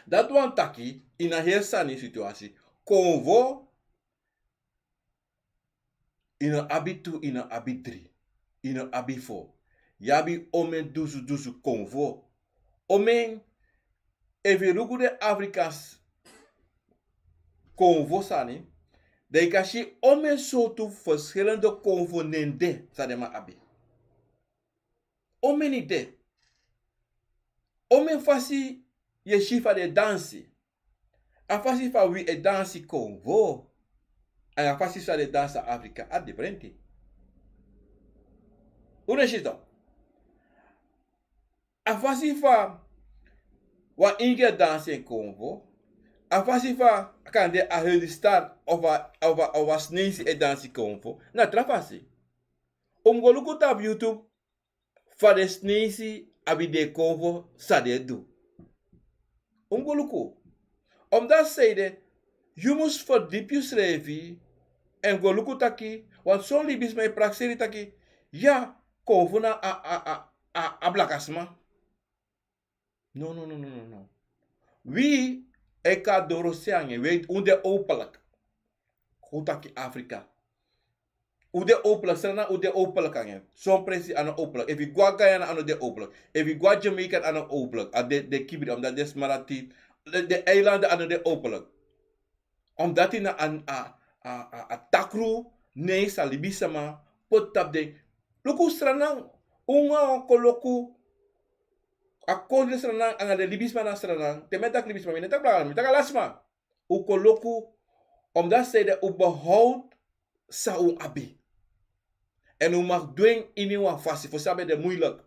Dati wani taki, ini a heri sani, situasi, konfo, yu no abi tu, yu no abi dri, yu no abi fo. Yu abi omeni dusu dusu konfo. Omeni, efu yu luku den Afrikaanse konfo sani, dan yu kan si omeni sortu verschillende konfo nen de san den man abi. Omeni de. Omeni fasi yu e si fa den e dansi. A fasi fa wi e dansi konfo, anga a fasi fa den e dansi na Afrika, a difrenti. Un e si toch? A fasi fa wan Ingi e dansi en konfo, a fasi fa kande a Hildestar of a, of a, of a Sneisi e dansi konfo, na tra fasi. Un mus go luku tapu YouTube fa den Sneisi abi den konfo san den e du. Un mus go luku. Omdati sanede, yu mus ferdipi yusrefi èn go luku taki, want son libisma e prakseri taki, ya, konfo na a, a, a, a, a blakasma. No, no, no, no, no, no. Wi e kon doro se nanga en, wi, un de openlijk. Kon taki Afrika. Un de openlijk, Sranan, un de openlijk nanga en. Son presi a no openlijk. Efu yu go na Guyana, a no de openlijk. Efu yu go na Jamaica, a no openlijk. A de, de kibri, omdati den sma dati, de, de eilanden a no de openlijk. Omdati na a, a, a, a, a takru nen san libisma poti tapu den. Luku Sranan, un anga wan koloku, a kondre Sranan, anga den libisma na Sranan. Te mi e taki libisma, mi no e taki blaka, mi e taki ala sma. Un koloku, omdati sanede un behoud san un abi. Èn un mag du en ini wan fasi, fosi a ben de moeilijk.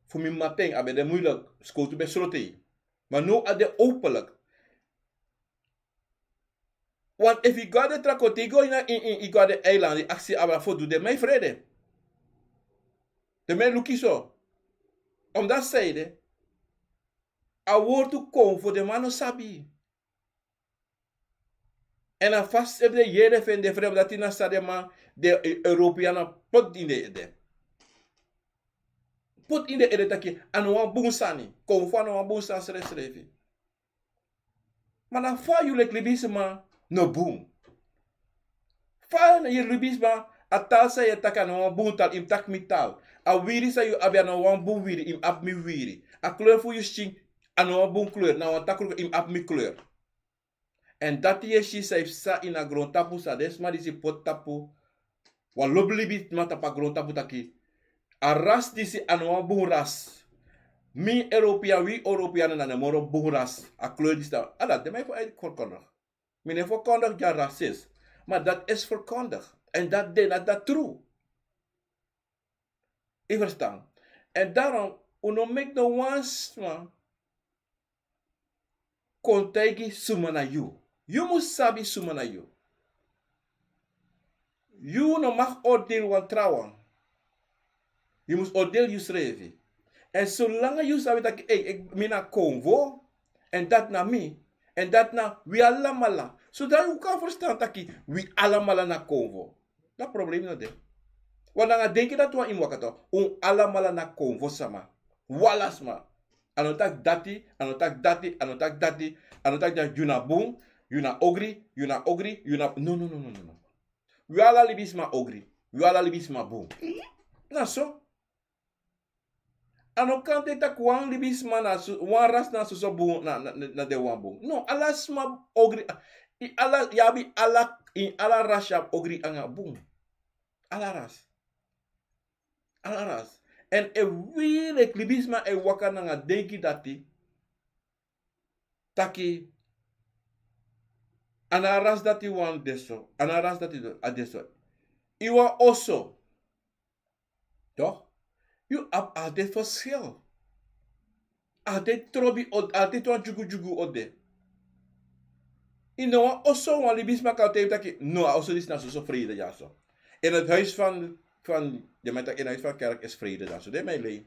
Fu mi mama ten a ben de moeilijk, skowtu ben sroti. Ma now a de openlijk. Want efu yu go na den tra kondre, yu go ini, ini, yu go na den eiland, yu aksi abra fu du, den man e frede. Den mi e luku so. Omdati san ede, a wortu konfo den man no sabi. Èn a fasi efu den yere fu en de fre, omdati na san den man, den Europeana poti ini den ede. Poti ini den ede taki a no wan bun sani. Konfo a no wan bun sani srefsrefi. Ma na fa yu leki libisma no bun. Fa yu libisma, a taal san yu e taki a no wan bun taal, yu mus taki mi taal. A wiri san yu abi a no wan bun wiri, yu mus abi mi wiri. A kleur fu yu skin a no wan bun kleur, na wan takru yu mus abi mi kleur. Èn dati yu e si san e psa ini a grontapu, san den sma disi poti tapu wan lobi libisma tapu a grontapu taki a ras disi a no wan bun ras. Mi Europea, wi Europeana na den moro bun ras. A kleur disi dan, ala den man e ferkondig. Mi no e ferkondig gi a rasis. Ma dati is ferkondig. Èn dati de na dati tru. Yu ferstan? Èn daarom un no meki no wan sma kon taigi suma na yu. Yu mus sabi suma na yu. Yu no mag oordeel wan trawan. Yu mus oordeel yusrefi. Èn solanga yu sabi taki ei, mi na konfo, èn dati na mi, èn dati na wi alamala. So dan yu kan ferstan taki wi alamala na konfo. Dan problem no de. Wan nanga denki dati wan yu mus waka tok. Un alamala na konfo sama. Wi ala sma. A no taki dati, a no taki dati, a no taki dati, a no taki dati yu na bun, yu na ogri, yu na ogri, yu na, no, no, no, no, no. Wi ala libisma ogri, wi ala libisma bun. Na so. A no kan taki wan libisma na so, wan ras na soso bun, na, na, na den wan bun. No, ala sma ogri, yu ala, yu abi ala, ini ala ras yu abi ogri anga bun. Ala ras. Ala ras. Èn efu wi leki libisma e waka nanga denki dati, taki a no a ras dati wan de so, a no a ras dati a de so. Ini wan oso. Toch? Yu abi altijd verschil. Altijd trobi o de, altijd wan dyugudyugu o de. Ini wan oso wan libisma kan taigi taki, no, a oso disi na soso vrede dyaso. In het huis van, van, den man e taki in het huis van kerk is vrede dyaso. Den man e lei.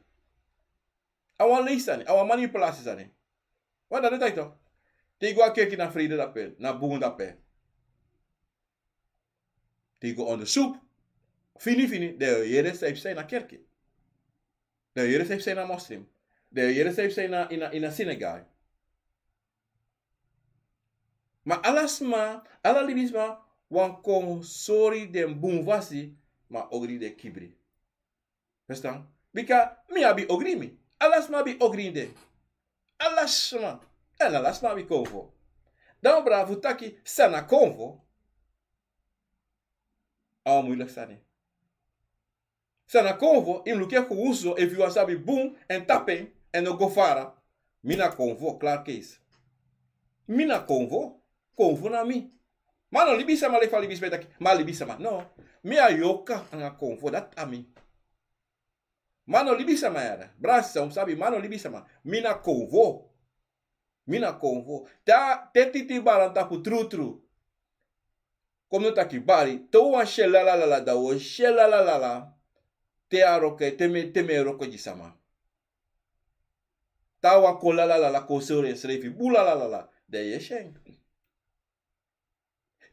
A wan lei sani, a wan manipulasi sani. Wan dati den taki toch. Te yu go a kerki na vrede dape, na bun dape. Te yu go onderzoek, fini fini, dan yu o yere san e psa ini a kerki. Dan yu o yere san e psa ini a moslim. Dan yu o yere san e psa ini a, ini a, ini a synagoge. Ma ala sma, ala libisma, wan kon sori den bun fasi, ma ogri den kibri. Verstaan? Bika mi abi ogri mi. Ala sma abi ogri ini den. Ala sma. Èn ala sma abi konfo. Dan un brada fu taki san na konfo. A wan muilek sani. San na konfo, yu mus luku en fu uso, efu yu wani sabi bun, èn tapu en, èn no go fara. Mi na konfo, klaar kees. Mi na konfo, konfo na mi. Ma no libisama leki fa libisma e taki, ma libisama. No. Mi a yorka anga konfo, dati a mi. Ma no libisama yara. Brada san un sabi, ma no libisama. Mi na konfo. Mi na konfo. Te, te titi baran tapu trutru. Kon mi no taki bari. Te un wani si en lalalala, dan un o si en lalalala. Te a wroko, te mi, te mi e wroko gi sama. Te a wani kon lalalala, kon sori ensrefi bun lalalala. Dan yu e si en.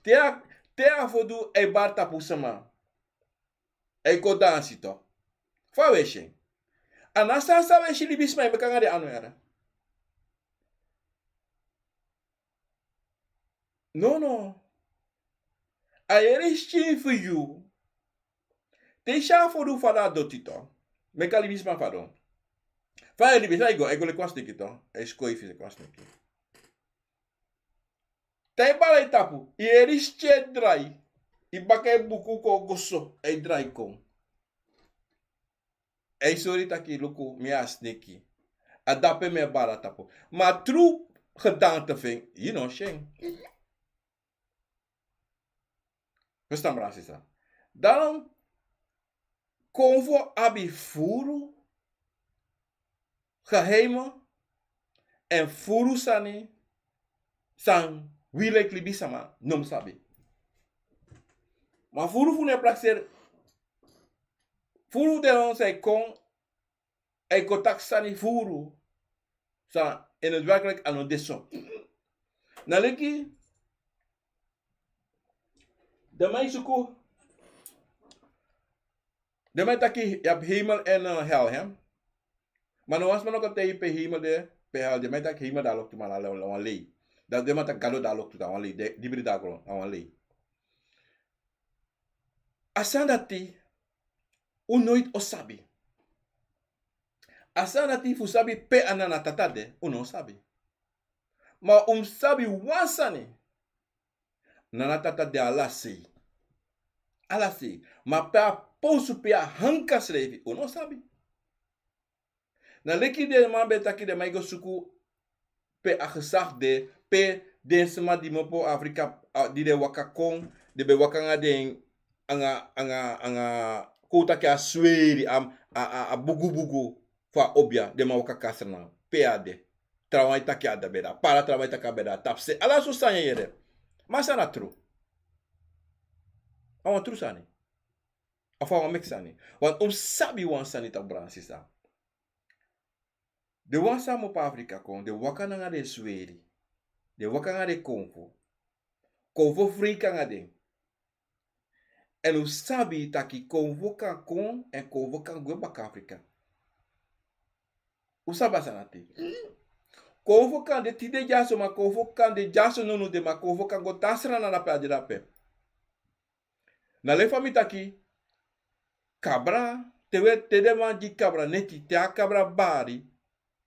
Te a, te a fodu e bari tapu sama. E kon dansi toch. Fa un e si en. A no a sani san un e si libisma e meki anga den anu yara. No, no. A yere skin fu yu. Te yu si a fodu fa a doti toch. Meki a libisma fadon. Fa yu e libi, fa yu go, a e go leki wan sneki toch. A e skoifi leki wan sneki. Te yu bari tapu, yu yere skin e drai. Yu baka e buku kon go so, a e drai kon. A e sori taki luku, mi a sneki. A dape mi e bari tapu. Ma tru gedaante fu en, yu no si en. Verstaan, brada, sisa? Daarom, konfo abi furu geheimen èn furu sani san wi leki libisama no mus sabi. Ma furu fu no e prakseri Furu den wan san e kon, a e kon taki sani furu san in het werkelijk a no de so. Na leki den man e suku, den man e taki yu abi hemel en, eh, hel, hè. Ma no wan sma no kan taigi yu pe hemel de, pe hel de. Den man e taki hemel de a loktu, ma na wan lei. Dan den man taki Gado de a loktu, na wan lei. Dibri de a gron, na wan lei. A sani dati un noiti o sabi. A sani dati fu sabi pe a Nana Tata de, un no o sabi. Ma un mus sabi wan sani. Nana Tata de ala sei. Ala sei. Ma pe a posu, pe a hanka srefi, un no o sabi. Na leki den man ben taki den man e go suku pe a gezag de, pe den sma di mopo Afrika, a, di den waka kon, den ben waka nanga den, anga, anga, anga, kon taki a sweri, a, a, a, a bugu bugu fu a obia, den man waka kasra na, pe a de. Trawan e taki a de ben de a para, trawan e taki a ben de a tapse. Ala so sani yere. Ma san na tru? A wan tru sani. Of a wan meki sani. Want un sabi wan sani, tak' brada, sisa. Den wan san mopo Afrika kon, den waka nanga den sweri. Den waka nanga den konfo. Konfo frei kon nanga den. Èn un sabi taki konfo kan kon, èn konfo kan gwe baka Afrika. Un sabi a sani dati. Konfo kan de tide dyaso, ma konfo kan de dyaso nownow de, ma konfo kan go tan srana na pe a de dape. Na leki fa mi taki, kabra, te wi e, te den man gi kabra neti, te a kabra bari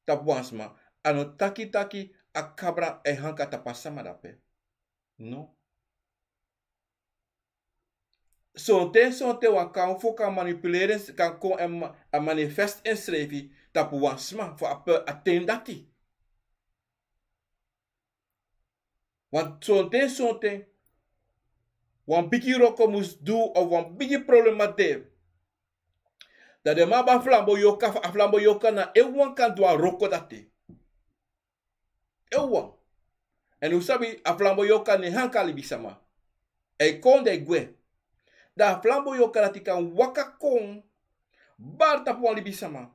tapu wan sma, a no taki taki a kabra e hanka tapu a sama dape. No. Sonten, sonten wan konfo kan manipuleri, kan kon èn ma-, a manifest ensrefi tapu wan sma fu a pe a ten dati. Want sonten, sonten, wan bigi wroko mus du, of wan bigi problema de. Dan den man abi a flamboyoka, a flamboyoka na en wan kan du a wroko dati. En wan. Èn un sabi a flamboyoka no e hanka libisama. A e kon dan a e gwe. Dan a flamboyoka dati kan waka kon bari tapu wan libisama.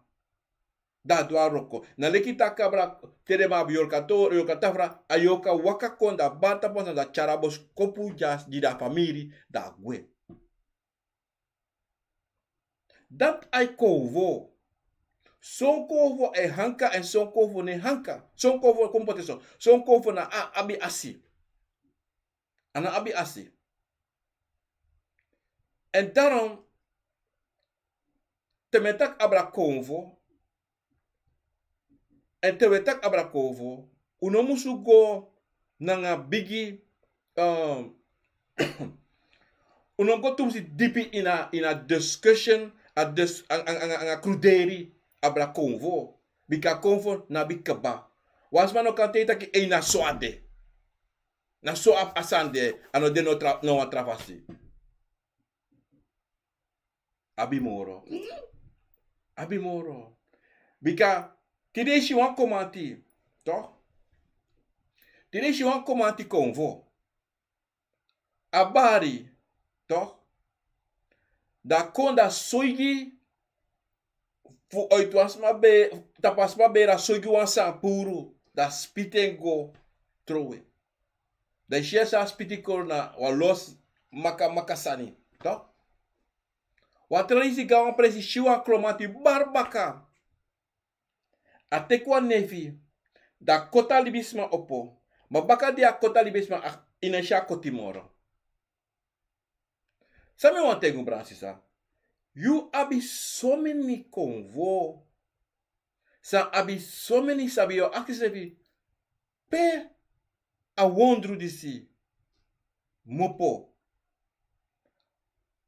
Dan a du a wroko. Na leki te a kabra, te den man abi yorka to, yorka tafra, a yorka waka kon dan a bari tapu wan sani, dan a tyari a boskopu dya gi den famiri, dan a gwe. Dati a e konfo. Son konfo e hanka èn son konfo no e hanka. Son konfo kon poti so. Son konfo na a abi asi. A no abi asi. Èn daarom, te mi e taki abra konfo, èn te wi e taki abra konfo, un no musu go nanga bigi, ehm, un no go tumsi dipi ini a, ini a discussion, a dis-, anga, anga, anga, anga kruderi abra konfo. Bika konfo no abi kaba. Wan sma no kan taigi taki ei, na so a de. Na so a, a sani de, a no de no tra-, no wan tra fasi. Abi moro. Abi moro. Bika tide i si wan komanti, toch? Tide i si wan komanti konfo. A bari, toch? Dan a kon dan a soigi fu uit wan sma be-, tapu a sma beri, a soigi wan sani puru, dan a spiti en go trowe. Dan i si a sani, a spiti kon na wan los maka maka sani, toch? Wan tra leisi gawan presi si wan klomanti bari baka. A teki wan nefi, dan a koti a libisma opo. Ma baka di a koti a libisma, a, i no si a koti moro. San mi wani taigi un, brada, sisa. Yu abi someni konfo. San abi someni, sabi, yu o aksi srefi, pe a wondru disi kmopo?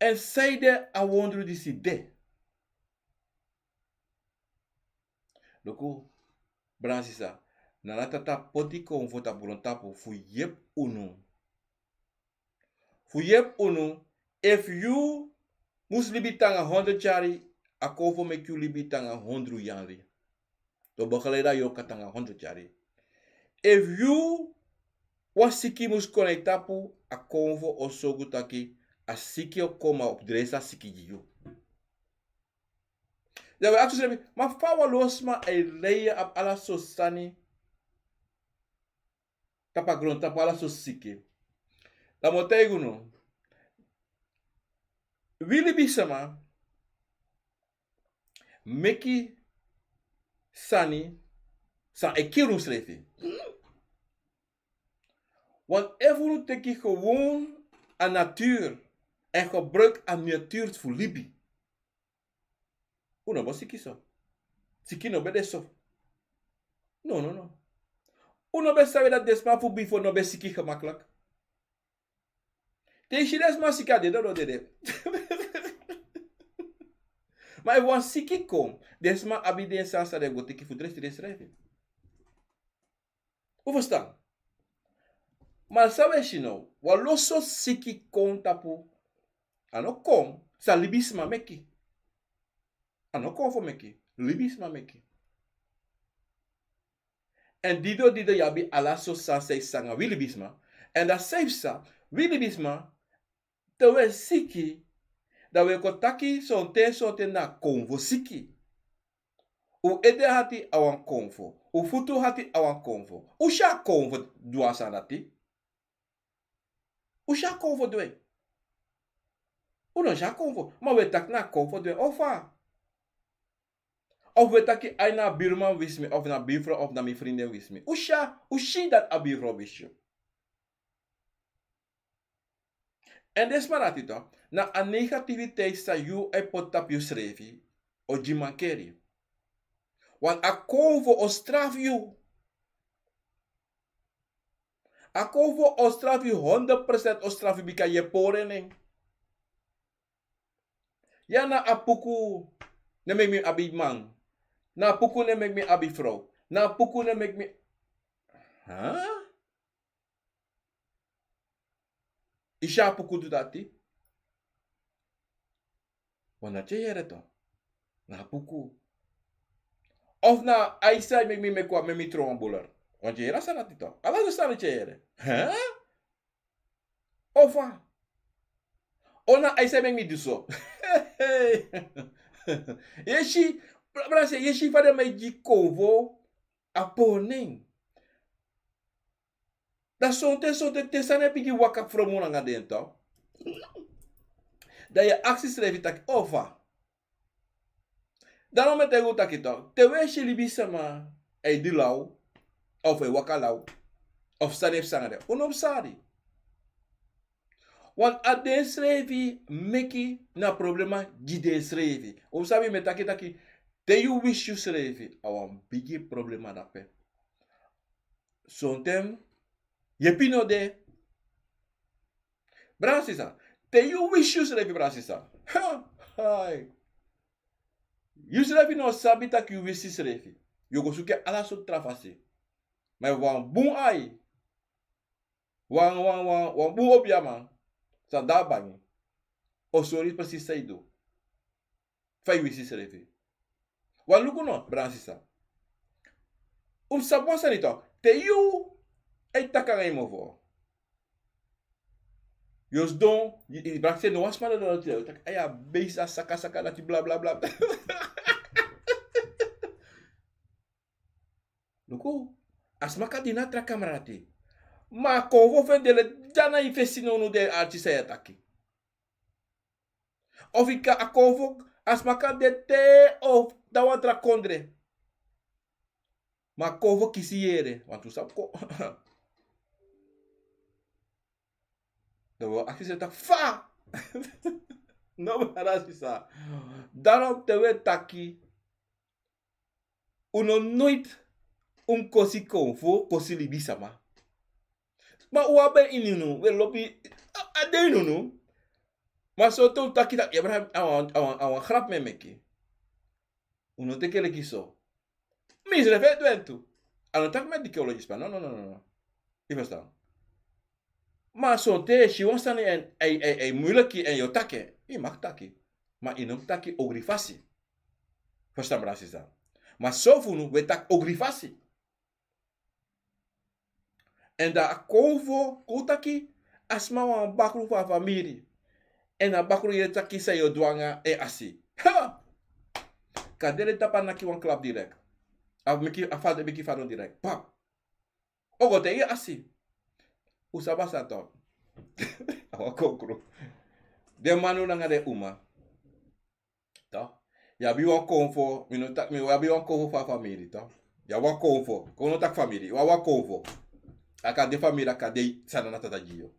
Èn sanede a wondru disi de? Luku, brada, sisa, Nana Tata poti konfo tapu grontapu fu yepi unu. Fu yepi unu, efu yu mus libi te nanga hondro yari, a konfo meki yu libi te nanga hondro yari. Dan begeleida yu o kon te nanga hondro yari. Efu yu wan siki mus kon na yu tapu, a konfo o sorgu taki a siki o kon, ma a o dresi a siki gi yu. Dan we aksi srefi, ma fa wan lo sma e lei abi ala sortu sani tapu a grontapu, ala sortu siki? Dan mi o taigi unu. Wi libisma meki sani san e kiri unsrefi. Want efu unu teki gewoon a natuur en gebruik a natuur fu libi, un no bo siki so. Siki no ben de so. No, no, no. Un no ben sabi dati den sma fu bifo no ben siki gemakkelijk. Te yu si den sma siki, a dede o dede. Ma efu wan siki kon, den sma abi den sani san den go teki fu dresi densrefi. Un ferstan? Ma san un e si now, wan lo sortu siki kon tapu, a no kon san libisma meki. A no kon fu meki, libisma meki. Èn dido dido yu abi ala sortu sani san e sanga wi libisma. Èn dati san e psa, wi libisma, te un e siki, dan un e kon taki sonten sonten na konfo siki. Un ede hati a wan konfo, un futu hati a wan konfo. Un si a konfo du a sani dati? Un si a konfo du en? Un no si a konfo, ma un e taki na a konfo du en, of fa? Of un e taki ai, na a birman wisi mi, of na a birfrow, of na mi frinden wisi mi. Un si a, un si dati a birfrow wisi yu. Èn den sma dati tu, na a negativiteit san yu e poti tapu yusrefi o gi mankeri. Want a konfo o strafu yu. A konfo o strafu yu, honderd procent o strafu yu, bika yu e pori en nen. Ya, na a puku no e meki mi abi man. Na a puku no e meki mi abi frow. Na a puku no e meki mi. Huh? Yu si a puku du dati? Wan dati yu e yere tu. Na a puku. Of na a isi san e meki mi meki wan, meki mi tron wan buler. Wan dati yu e yere a sani dati tu. Ala sortu sani dati yu e yere. Huh? Of fa? O na a isi san e meki mi du so. Yu e si, bra, bra, se, yu e si fa den man e gi konfo a pori nen. Dan sonten sonten te sani e bigin waka fromu nanga den tu, dan yu e aksi yusrefi taki, of fa? Dan mi e taigi un taki tu, te un e si libisma e du law, of e waka law, of sani e psa nanga den, un no mus sari. Want a densrefi meki na problema gi densrefi. Un sabi, mi e taki taki, te yu wisi yusrefi, a wan bigi problema dape. Sonten yepi no de. Brada sisa, te yu wisi yusrefi, brada sisa, ha, hai. Yusrefi no sabi taki yu wisi yusrefi. Yu o go suku en ala sortu tra fasi. Ma wan bun ai, wan, wan, wan, wan bun obiaman san de na bangi o sori yu precies san yu du. Fa yu wisi yusrefi. Wan luku no, brada sisa. Un mus sabi wan sani tu. Te yu e taki nanga yu mofo, yu o sidon, yu, yu, brada sisa, no wan sma no, no, no, taki, ai, a beisi, a saka saka dati, bla, bla, bla. Luku, a sma kan de na tra kamra dati. Ma a konfo fu en de leti dya na yu fesi, no, no, den arti san yu e taki. Of yu kan, a konfo, a sma kan de te of na wan tra kondre. Ma a konfo kisi yere, want un sabi kon. Dan wi o aksi yusrefi taki fa. No, brada sisa. Daarom te wi e taki, un no noiti un kosi konfo, kosi libisma. Ma un abi en ini unu, un e lobi, a, a de ini unu. Ma sonten un taki taki, ya, brada, a wan, a wan, a wan grap mi e meki. Un no teki en leki so. Mi srefi e du en tu. A no taki mi e diki olo gi sma. No, no, no, no, no. Yu ferstan? Ma sonten yu e si wan sani èn a e, a e, a e muiliki èn yu o taki en, yu mag taki. Ma yu no mus taki ogri fasi. Ferstan, brada sisa? Ma son fu unu, wi e taki ogri fasi. Èn dan a konfo kon taki a sma wan bakru fu a famiri. Èn a bakru yere taki san yu o du nanga en asi. Ha! Kan dede tapu a naki wan klap direk. A meki a fadon, meki fadon direk. Pap. O go taigi asi. Un sabi a sani tok. A wan konkru. Den man nanga den uma. Tok. Yu abi wan konfo, mi no taki mi, yu abi wan konfo fu a famiri tok. Yu abi wan konfo. Kon no taki famiri, yu abi wan konfo. A kan de famiri, a kan de sani na tata gi yu.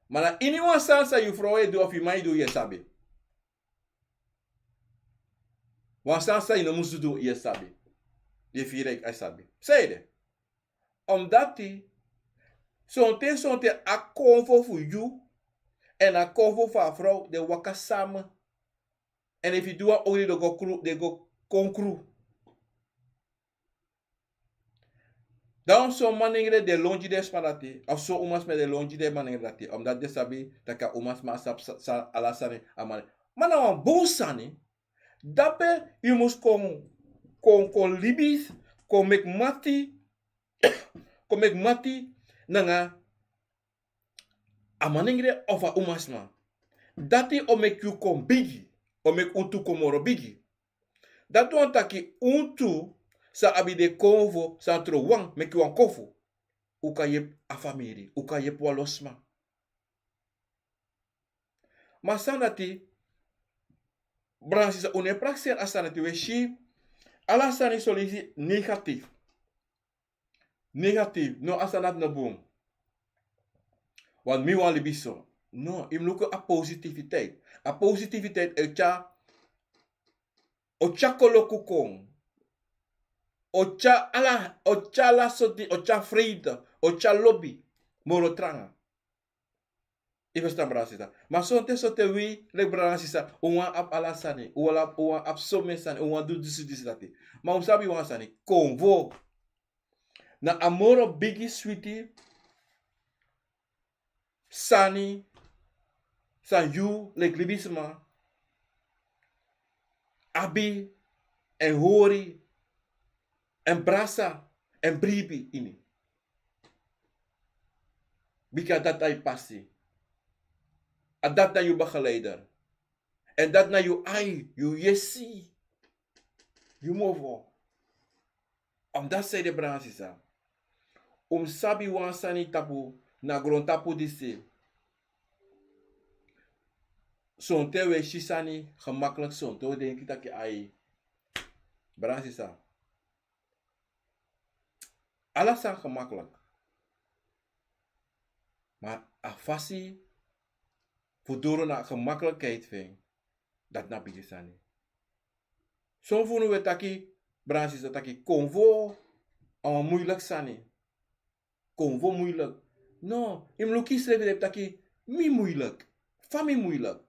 Ma na ini wan sani san yu frow e du of yu man e du yu e sabi. Wan sani san yu no musu du yu e sabi. Yu e firi yu e sabi. San ede? Omdati sonten sonten a konfo fu yu èn a konfo fu a frow den waka sama. Èn efu yu du wan ogri den go kru, den go kon kru. Dan son manengre den lon gi den sma dati, of son umasma den lon gi den manengre dati, omdati den sabi taki a umasma a sabi sa, sa, ala sani a man. Ma na wan bun sani. Dape yu mus kon, kon, kon libi, kon meki mati, kon meki mati nanga a manengre of a umasma. Dati o meki yu kon bigi, o meki un tu kon moro bigi. Dati wani taki un tu sa abi den konfo san trowan meki wan konfo. Un kan yepi a famiri, un kan yepi wan lo sma. Ma san dati, brada sisa, un no e prakseri a sani dati, un e si ala sani solisi negatif. Negatif, no, a sani dati no bun. Want mi wani libi so. No, yu mus luku a positiviteit. A positiviteit e tyari, o tyari koloku kon. O tyari ala, o tyari ala soti, o tyari freide, o tyari lobi. Moro tranga. Yu ferstan, brada sisa. Ma sonten, sonten wi, leki brada sisa, un wani abi ala sani, un wani abi, un wani abi somen sani, un wani du disi, disi, dati. Ma un sabi wan sani, konfo na a moro bigi switi sani san yu leki libisma abi èn hori èn brasa èn bribi ini. Bika dati na yu pasi. A dati na yu begeleider. Èn dati na yu ai, yu yesi, yu mofo. Omdati san ede, brada sisa, un mus sabi wan sani tapu, na grontapu disi. Sonten un e si sani gemakkelijk, sonten un e denki taki ai. Brada sisa, ala sani gemakkelijk. Ma a fasi fu doro na a gemakkelijkheid fu en, dati na bigi sani. Son fu unu e taki, brada sisa, taki konfo a wan moeilijk sani. Konfo moeilijk. No, yu mus luku yusrefi, yu e taki mi moeilijk. Fa mi moeilijk?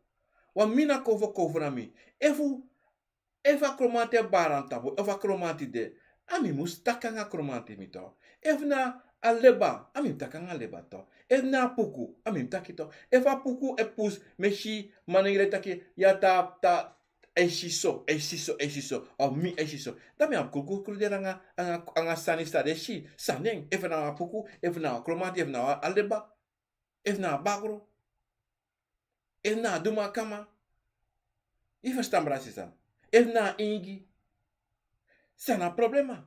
Want mi na konfo, konfo na mi. Efu, efu a kromanti e bari na mi tapu, efu a kromanti de, a mi mus taki nanga a kromanti mi tok. Efu na a leba, a mi mus taki nanga a leba tok. Efu na a puku, a mi mus taki tok. Efu a puku e pusu, mi e si manengre taki ya ta, ta, e si so, e si so, e si so, of mi e si so. Dan mi abi kru, kru, kru de nanga, nanga, nanga sani san den si, san den, efu na a puku, efu na a kromanti, efu na a leba, efu na a bakru, efu na a dumakama. Yu ferstan, brada sisa? Efu na a ingi. San na a problema?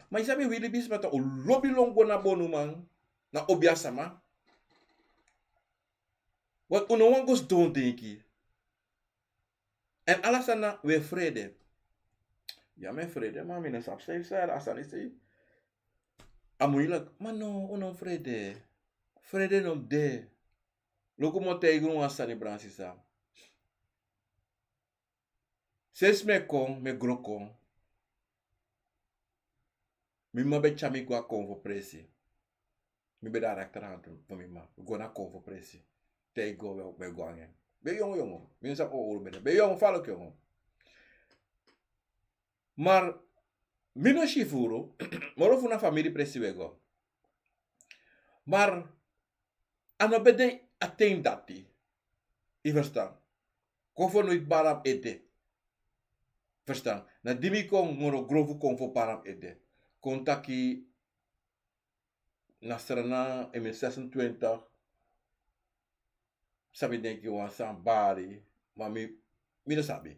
Ma yu sabi, wi libisma tok, un lobi lon go na bonuman, na obiasama. Want un no wani go sidon denki. Èn ala sani na un e frede. Ya, mi e frede, ma mi no sabi san yu sari, a sani sei. A moeilijk. Ma no, un no frede. Frede no de. Luku, mi o taigi unu wan sani, brada sisa. Sensi mi e kon, mi e gro kon, mi mama ben tyari mi go a konfo presi. Mi ben de a rechterhand fu mi mama go na konfo presi. Te mi go, mi e go nanga en. Ben yongo yongo. Mi no sabi on owru ben de. Ben yongo, falek yongo. Maar mi no si furu, moro fu na famiri presi un e go. Maar a no ben de a ten dati. Yu ferstan? Konfo noiti bari na mi ede. Ferstan? Na di mi kon moro gron fu konfo bari na mi ede. Kon taki na Sranan in mi zesentwintig. Sabi denki wan sani bari, ma mi, mi no sabi.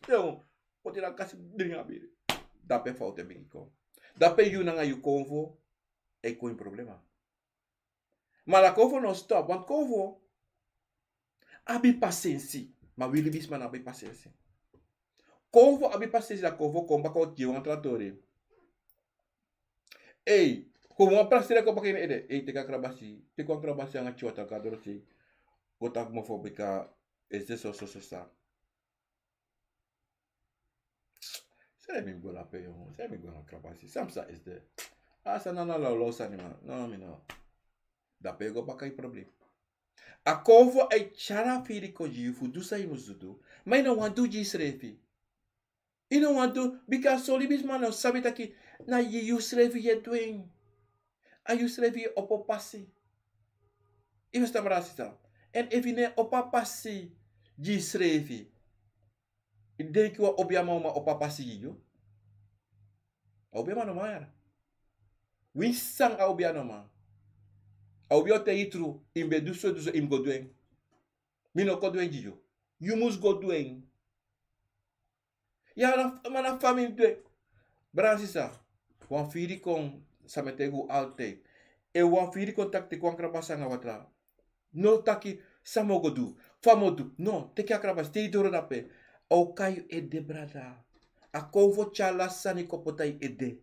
Poti na kasi bring a biri. Dape fout e bigin kon. Dape yu nanga yu konfo e kon in problema. Ma na konfo no stop, want konfo abi pasensi. Ma wi libisma no abi pasensi. Konfo abi pasensi, dan konfo kon baka o gi wan tra tori. Ei, kon wan praseri kon baka ini ede. Ei, teki a krabasi, teki wan krabasi nanga tyu watra go a dorosei. Go taki mofo bika esi de soso sosa. San mi go dape, yongu? San mi go na krabasi? San psa esi de? A sani na lawlaw sani, man. No, mi no. Dape go baka yu problem. A konfo e tyari a firi kon gi yu fu du san yu mus du. Ma yu no wani du gi yusrefi. Yu no wani du, bika son libisma no sabi taki na yu, yusrefi yu e du en. A yusrefi yu e opo pasi. Yu e ferstan, brada, sisa? Èn efu yu no e opo a pasi gi yusrefi, yu denki wan obiaman o man opo a pasi gi yu? A obiaman no man. Winsi san a obiaman no man. A obiaman o taigi yu tru, yu ben du so, du so, yu mus go du en. Mi no kon du en gi yu. Yu mus go du en. Ya, na, ma na famiri du en. Brada, sisa, wan firi kon, san mi e taigi unu altijd. Efu wan firi kon taki teki wan krabasi nanga watra, no taki san mi o go du, fa mi o du. No, teki a krabasi, te yu doro dape. A o kai yu ede, brada. A konfo tyari ala sani kon poti na yu ede.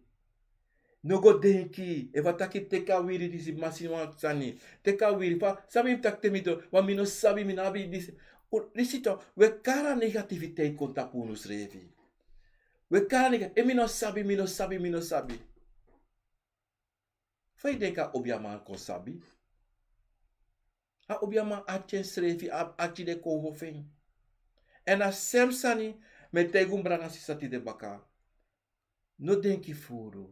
No go denki, efu a taki teki a wiri disi, masini wan sani. Teki a wiri, fa, san mi mus taki te mi doro, ma mi no sabi, mi no abi disi. Un, disi tu, un e kari a negativiteit kon tapu unsrefi. Un e kari a nega, e mi no sabi, mi no sabi, mi no sabi. Fa yu denki a obiaman kon sabi? A obiaman ati ensrefi, a ati de konfo fu en. Èn a sem sani mi e taigi unu, brada nanga sisa, tide baka. No denki furu.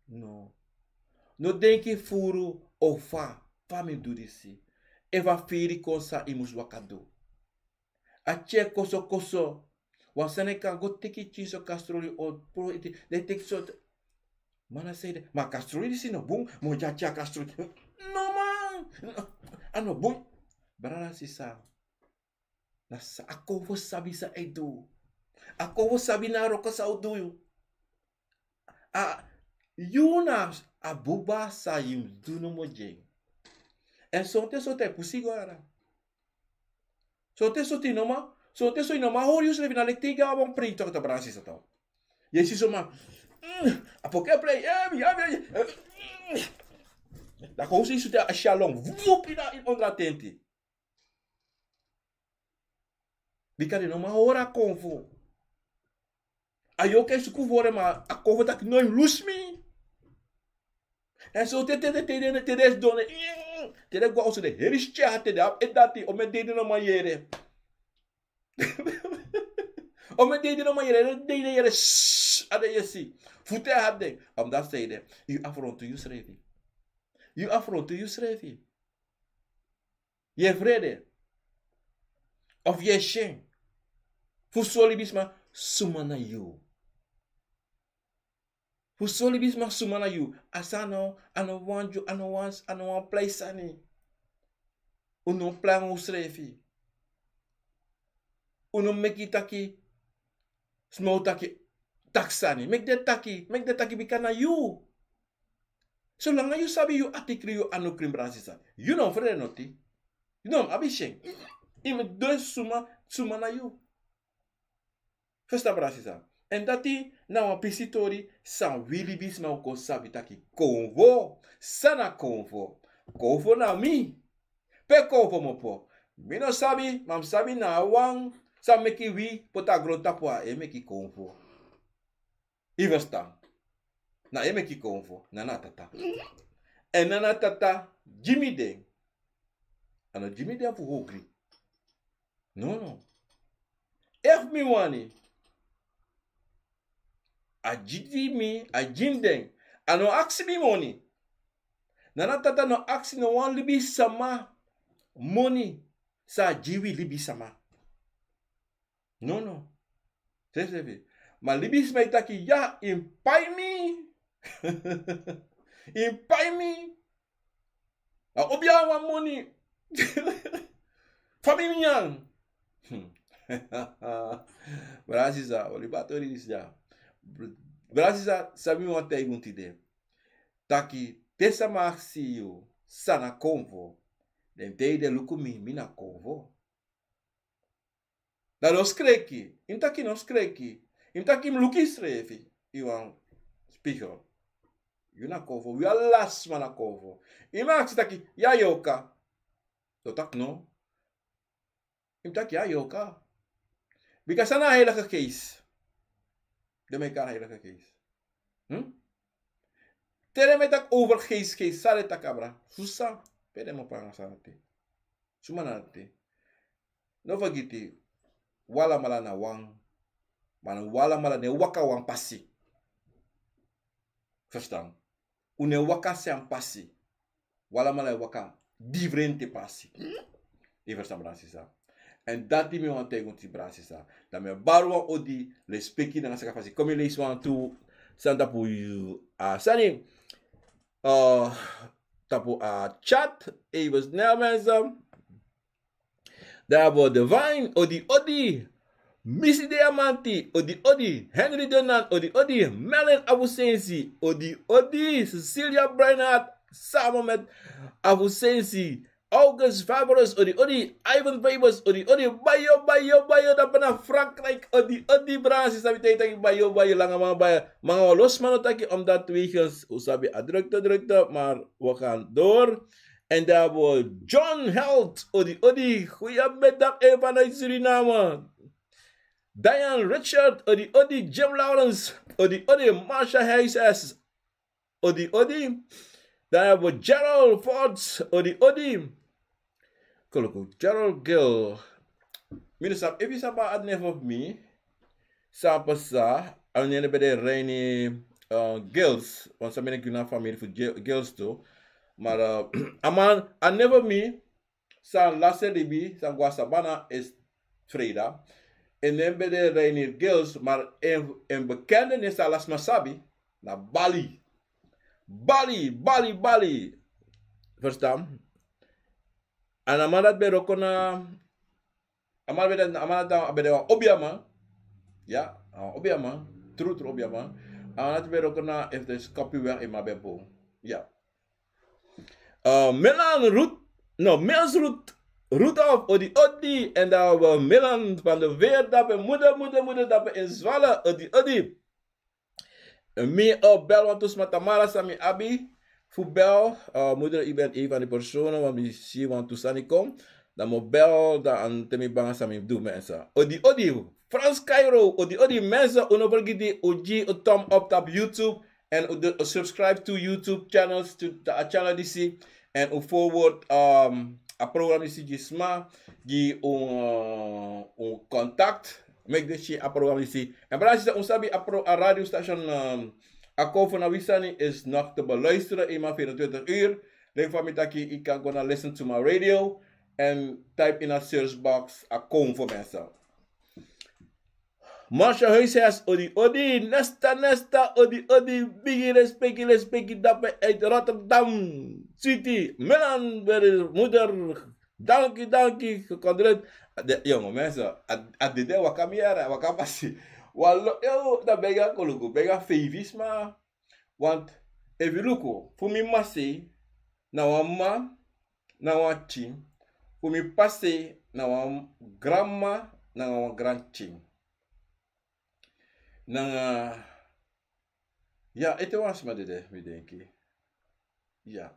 No. No denki furu o fa, fa mi du disi. Efu a firi kon san yu mus waka du. A tyai kosokoso. Wan sani kan go teki tyin so kastroli o pro iti. Den teki so. Mana sede ma kastroli disi no bun. Mo dya tyai kastroli. No man. A no bun. Brada sisa. Na sa a kon fu sabi san e du. A kon fu sabi na a roko san o du yu. A yu na a buba san yu mus du nomo gi en. Èn sonten sonten a e pusu yu go nara. Sonten sonten yu no man. Sonten sonten yu no man hori yusrefi na leki te yu go na wan prei toki tapu brada sisa tapu. Yu e si soma. A poki e prei. Yu abi yu abi. Dan kon fu si yu sute a si a long vup ini a ini ondro a tenti. Bika den no man hori a konfo. A yoke suku fore ma a konfo taki no yu lusu mi. Èn so te te te te den e sidon den te den go a oso den heri siti a hati den abi e dati o mi e dei den no man yere. O mi e dei den no man yere den dei den yere. A den yesi fu te a hati den a mus dati sei den. Yu afrontu yusrefi. Yu afrontu yusrefi. Yu e frede of yu e syen fu sori libisma suma na yu. Fu sori libisma suma na yu. A san no a no wan dyu a no wan a no wan plei sani. Un no plei nanga usrefi. Un no meki taki sma o taki taki sani meki den taki meki den taki bika na yu. Solanga yu sabi yu ati krin yu anu krin brada sisa. Yu no frede noti. Yu no abi syen. Yu mus du en suma suma na yu. Festa brada sisa. Èn dati na wan pisi tori san wi libisma o kon sabi taki konfo san na konfo. Konfo na mi. Pe konfo mi opo mi no sabi ma mi sabi na a wan san meki wi poti a grontapu a e meki konfo. Yu ferstan? Na en meki konfo nana a tata. Èn nana a tata gi mi den. A no gi mi den fu hogri. Nono. Efu mi wani a gi mi a gi mi den. A no aksi mi moni. Nana a tata no aksi no wan libisama moni. San a gi wi libisama. Nono. Sefsefi. Ma libisma e taki ya yu mus pai mi. Yu mus pai mi. A obi a wan moni. Fa mi mi nyan. Brada sisa oli batori disi dya. Brada sisa sabi mi wan taigi un tide taki te sama aksi yu san na konfo. Den dei de luku mi mi na konfo. Dan no skreki. Yu mus taki no skreki. Yu mus taki yu mus luku yusrefi. Yu wan spigel. Yu na konfo wi ala sma na konfo. Yu mus aksi taki yu a yoka. So taki no. Yu mus taki yu a yoka. Bika san na a heilige geis? Den meki a heilige geis. Te den meki taki over geis geis san den taki abra? Susa. Pe den meki panga san na te? Suma na te? No fagiti. Walamala na wan. Ma na walamala ne waka wan pasi. Ferstan? Un ne waka san pasi. Walamala e waka diferente pasi. Yu ferstan brada sisa? Èn dati mi wani taigi un tide brada sisa. Dan mi e bari wan odi lespeki nanga saka fasi kon mi leisi wantu sani tapu a sani. Tapu a chat. Even snel mensen. Dabo divine odi odi. Misi diamanti odi odi. Henry donan odi odi. Melen abusensi odi odi. Cecilia brinehart, samomet abusensi. August fabros odi odi. Ivan fabros odi odi. Bayo bayo bayo dabo na frankrijk odi odi brasi sabi taitaki bayo bayo langa manga bayo. Manga wan losmano taki omdat wegens usabi a drukte drukte maar we gaan door. En dabo john held odi odi. Goeiemiddag even vanuit suriname. Diane richard odi odi. Jim lawrence odi odi. Marsha heisas odi odi. Dan dabo gerald fords odi odi. Koloku gerald gil. Mi no sabi efu yu sabi a never mi. San pasa a nene ben de reini girls want san mi neki na famiri fu girls tu. Maar a man a never mi. san lasi en libi, san go na sabana, is Freda. En nen ben de Reinier Gils, maar en, en bekende nen san ala sma sabi, na Bali. Bali, Bali, Bali. Verstaan? En a man dati ben wroko na, a man ben de, a man dati ben de wan obiaman. Ya, a wan obiaman. Tru, tru obiaman. A man dati ben wroko na, efu den si Kopiweg, en man ben puu. Ya. Eh, Milan Ruth, no, Milan Ruth, Rudolf, odi, odi. En dan we Milan van de Veer, dape, moeder, moeder, moeder, dape in Zwolle, odi, odi. Mi o bel wantu sma, Tamara, san mi abi fu bel. Eh, moeder, u bent een van die personen, want mi si wantu sani kon. Dan mi o bel, dan te mi banga san mi du, mensen. Odi, odi. Frans Cairo, odi, odi, mensen. Un no vergiti, un gi un thumb up op YouTube. En un de, un subscribe to YouTube channels, to, to a channel disi. En un forward, um, a program disi gi sma, gi un, uh, un contact. Meki den si a program disi. En brada, sisa, un sabi a pro-, a radiostation, um, a Konfo na wi sani is nog te beluisteren, eenmaal vierentwintig uur. Leki fa mi taki, yu kan go na Listen to My Radio en type in a search box a Konfo, mensen. Marsha Huisjes, odi, odi, Nesta, Nesta, odi, odi, bigi respeki, respeki, dape uit Rotterdam City, Milan, weer moeder, danki, danki, gecontroleerd. De, jonge mensen, a, a dede waka mi yara, waka pasi. Walo, yo, dan ben yu koloku, ben yu feifi sma. Want, efu yu luku, fu mi masi, na wan mma, na wan pikin, fu mi p'pa sei, na wan granmma, na wan granpikin. Nanga, ya, ete wan sma dede, mi denki. Ya.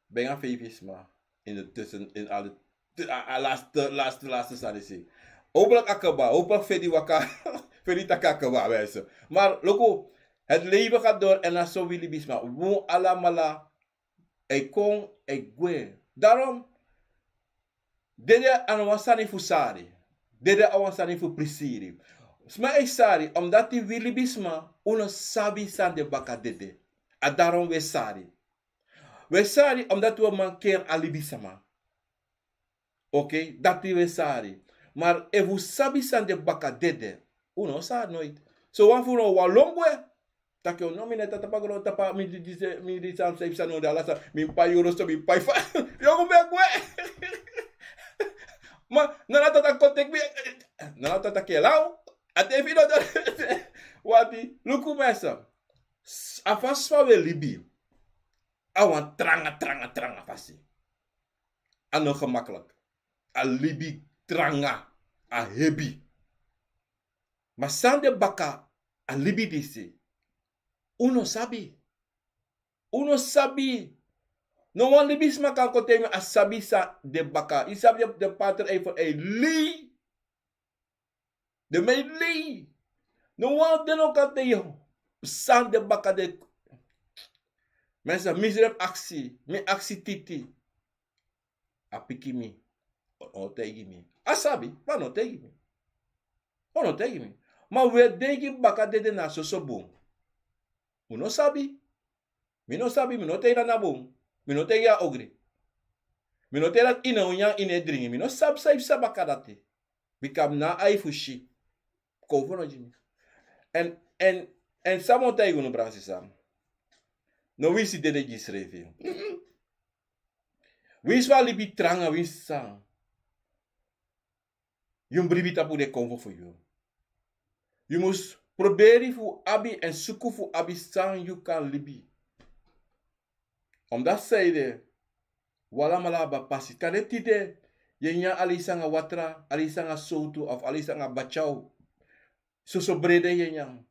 Ben yu feifi sma in de tussen, in al de, a, a laatste, laatste, laatste sani sei. Hopelijk a kaba, hopelijk feni waka, feni taki a kaba, mensen. Maar, luku, het leven gaat door en na so wi libisma. Wi alamala e kon, e gwe. Daarom, dede a no wan sani fu sari. Dede a wan sani fu prisiri. Sma e sari, omdat wi libisma, un no sabi san de baka dede. A daarom wi e sari. Wi e sari, omdat wi e mankeri a libisma. Oké, dati wi e sari. Maar efu un sabi san de baka dede, un no sari nooit. So wan fu unu o lon gwe. Taki, o no, mi no e tan tapu a grontapu, mi di, di, mi di san, san, san no de ala san, mi pai yoro so, mi pai fa. Yu o gwe. Ma, na na tata kon teki mi, na na tata kon law. A ten fu yu no de. Wati, luku mensen. A fasi fa wi e libi. A wan tranga, tranga, tranga fasi. A no gemakkelijk. A libi tranga, a hebi. Ma san de baka a libi disi, un no sabi. Un no sabi. No wan libisma kan kon taigi mi a sabi san de baka. Yu sabi den, den pater, ei, fu, ei, lei. Den man e lei. No wan den no kan taigi yu san de baka de. Mensen, mi srefi aksi, mi aksi titi. A piki mi. O, o taigi mi. A sabi, ma a no taigi mi. O no taigi mi. Ma wi e denki baka dede na soso bun. Un no sabi. Mi no sabi, mi no taigi dati na bun. Mi no taigi a ogri. Mi no taigi dati yu no e nyan, yu no e dringi. Mi no sabi san yu psa baka dati. Bika mi no abi ai fu si. Kon fu no gi mi. En, en, en san mi o taigi unu, brada, sisa. No winsi dede gi srefi. Winsi wan libi tranga, winsi san. Yu mus bribi tapu den konfo fu yu. Yu mus proberi fu abi en suku fu abi san yu kan libi. Omdati san ede, wi alamala abi a pasi. Kande tide, yu e nyan aleisi nanga watra, aleisi nanga sowtu, of aleisi nanga batyaw. Soso brede yu e nyan.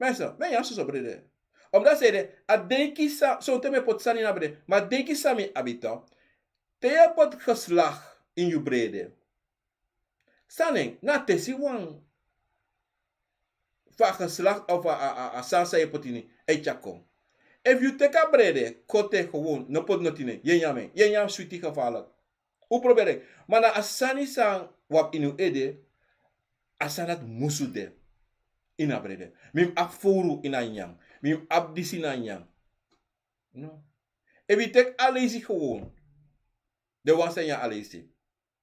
Mensen, mi e nyan soso brede. Omdati san ede, a denki san, sonten mi e poti sani ini a brede. Ma a denki san mi abi tu. Te yu e poti geslakti ini yu brede. San na en, na tesi wan. Fu a geslakti of a, a, a, a sani san yu e poti ini, e tyari kon. Efu yu teki a brede, kotu en gewoon, no poti noti ini en, yu e nyan en, yu e nyan switi gevaarlijk. Un proberi en. Ma na a sani san wi abi ini un ede, a sani dati musu de ini a brede. Mi mus abi fowru ini a nyanyan. Mi mus abi disi ini a nyanyan. No. Efu yu teki aleisi gewoon. Den wan san e nyan aleisi.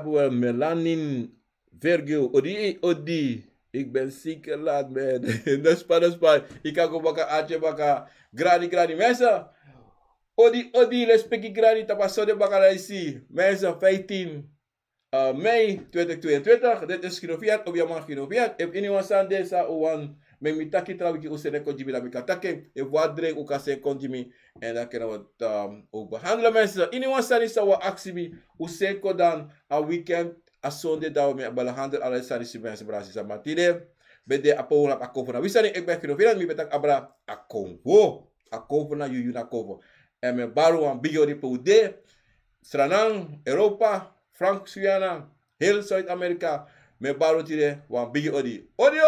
tapu wel Melanin Virgil. Odi, odi. Ik ben zeker laat, man. No span, no span. Ik kan go baka, atje baka. Grani, grani. Mensen. Odi, odi. Lespeki grani. Tapu a sonde baka na isi. Mensen, vijftien eh, mei twintig tweeëntwintig. Dit is Ginovian, Obiaman Ginovian. If anyone san de sa u wan, mi mi taki tra wiki u sene kon gi mi dan mi kan taki. If wan drink u kan sene kon gi mi. En dan kunnen we het um, ook behandelen, mensen. Anyone san is sa wan aksi mi, u sene kon dan a weekend, a sonde dan we mi behandel ala sani si mensen, brasi sa matide. Ben de a power op a kovo na. Wi sani, ik ben Ginovian, mi ben taki abra a kovo. A kovo na yuyu na kovo. En mi bari wan bigi odi pe u de. Sranan, Europa, Frank Suyana, heel Zuid-Amerika. Mi bari u tide wan bigi odi. Odi!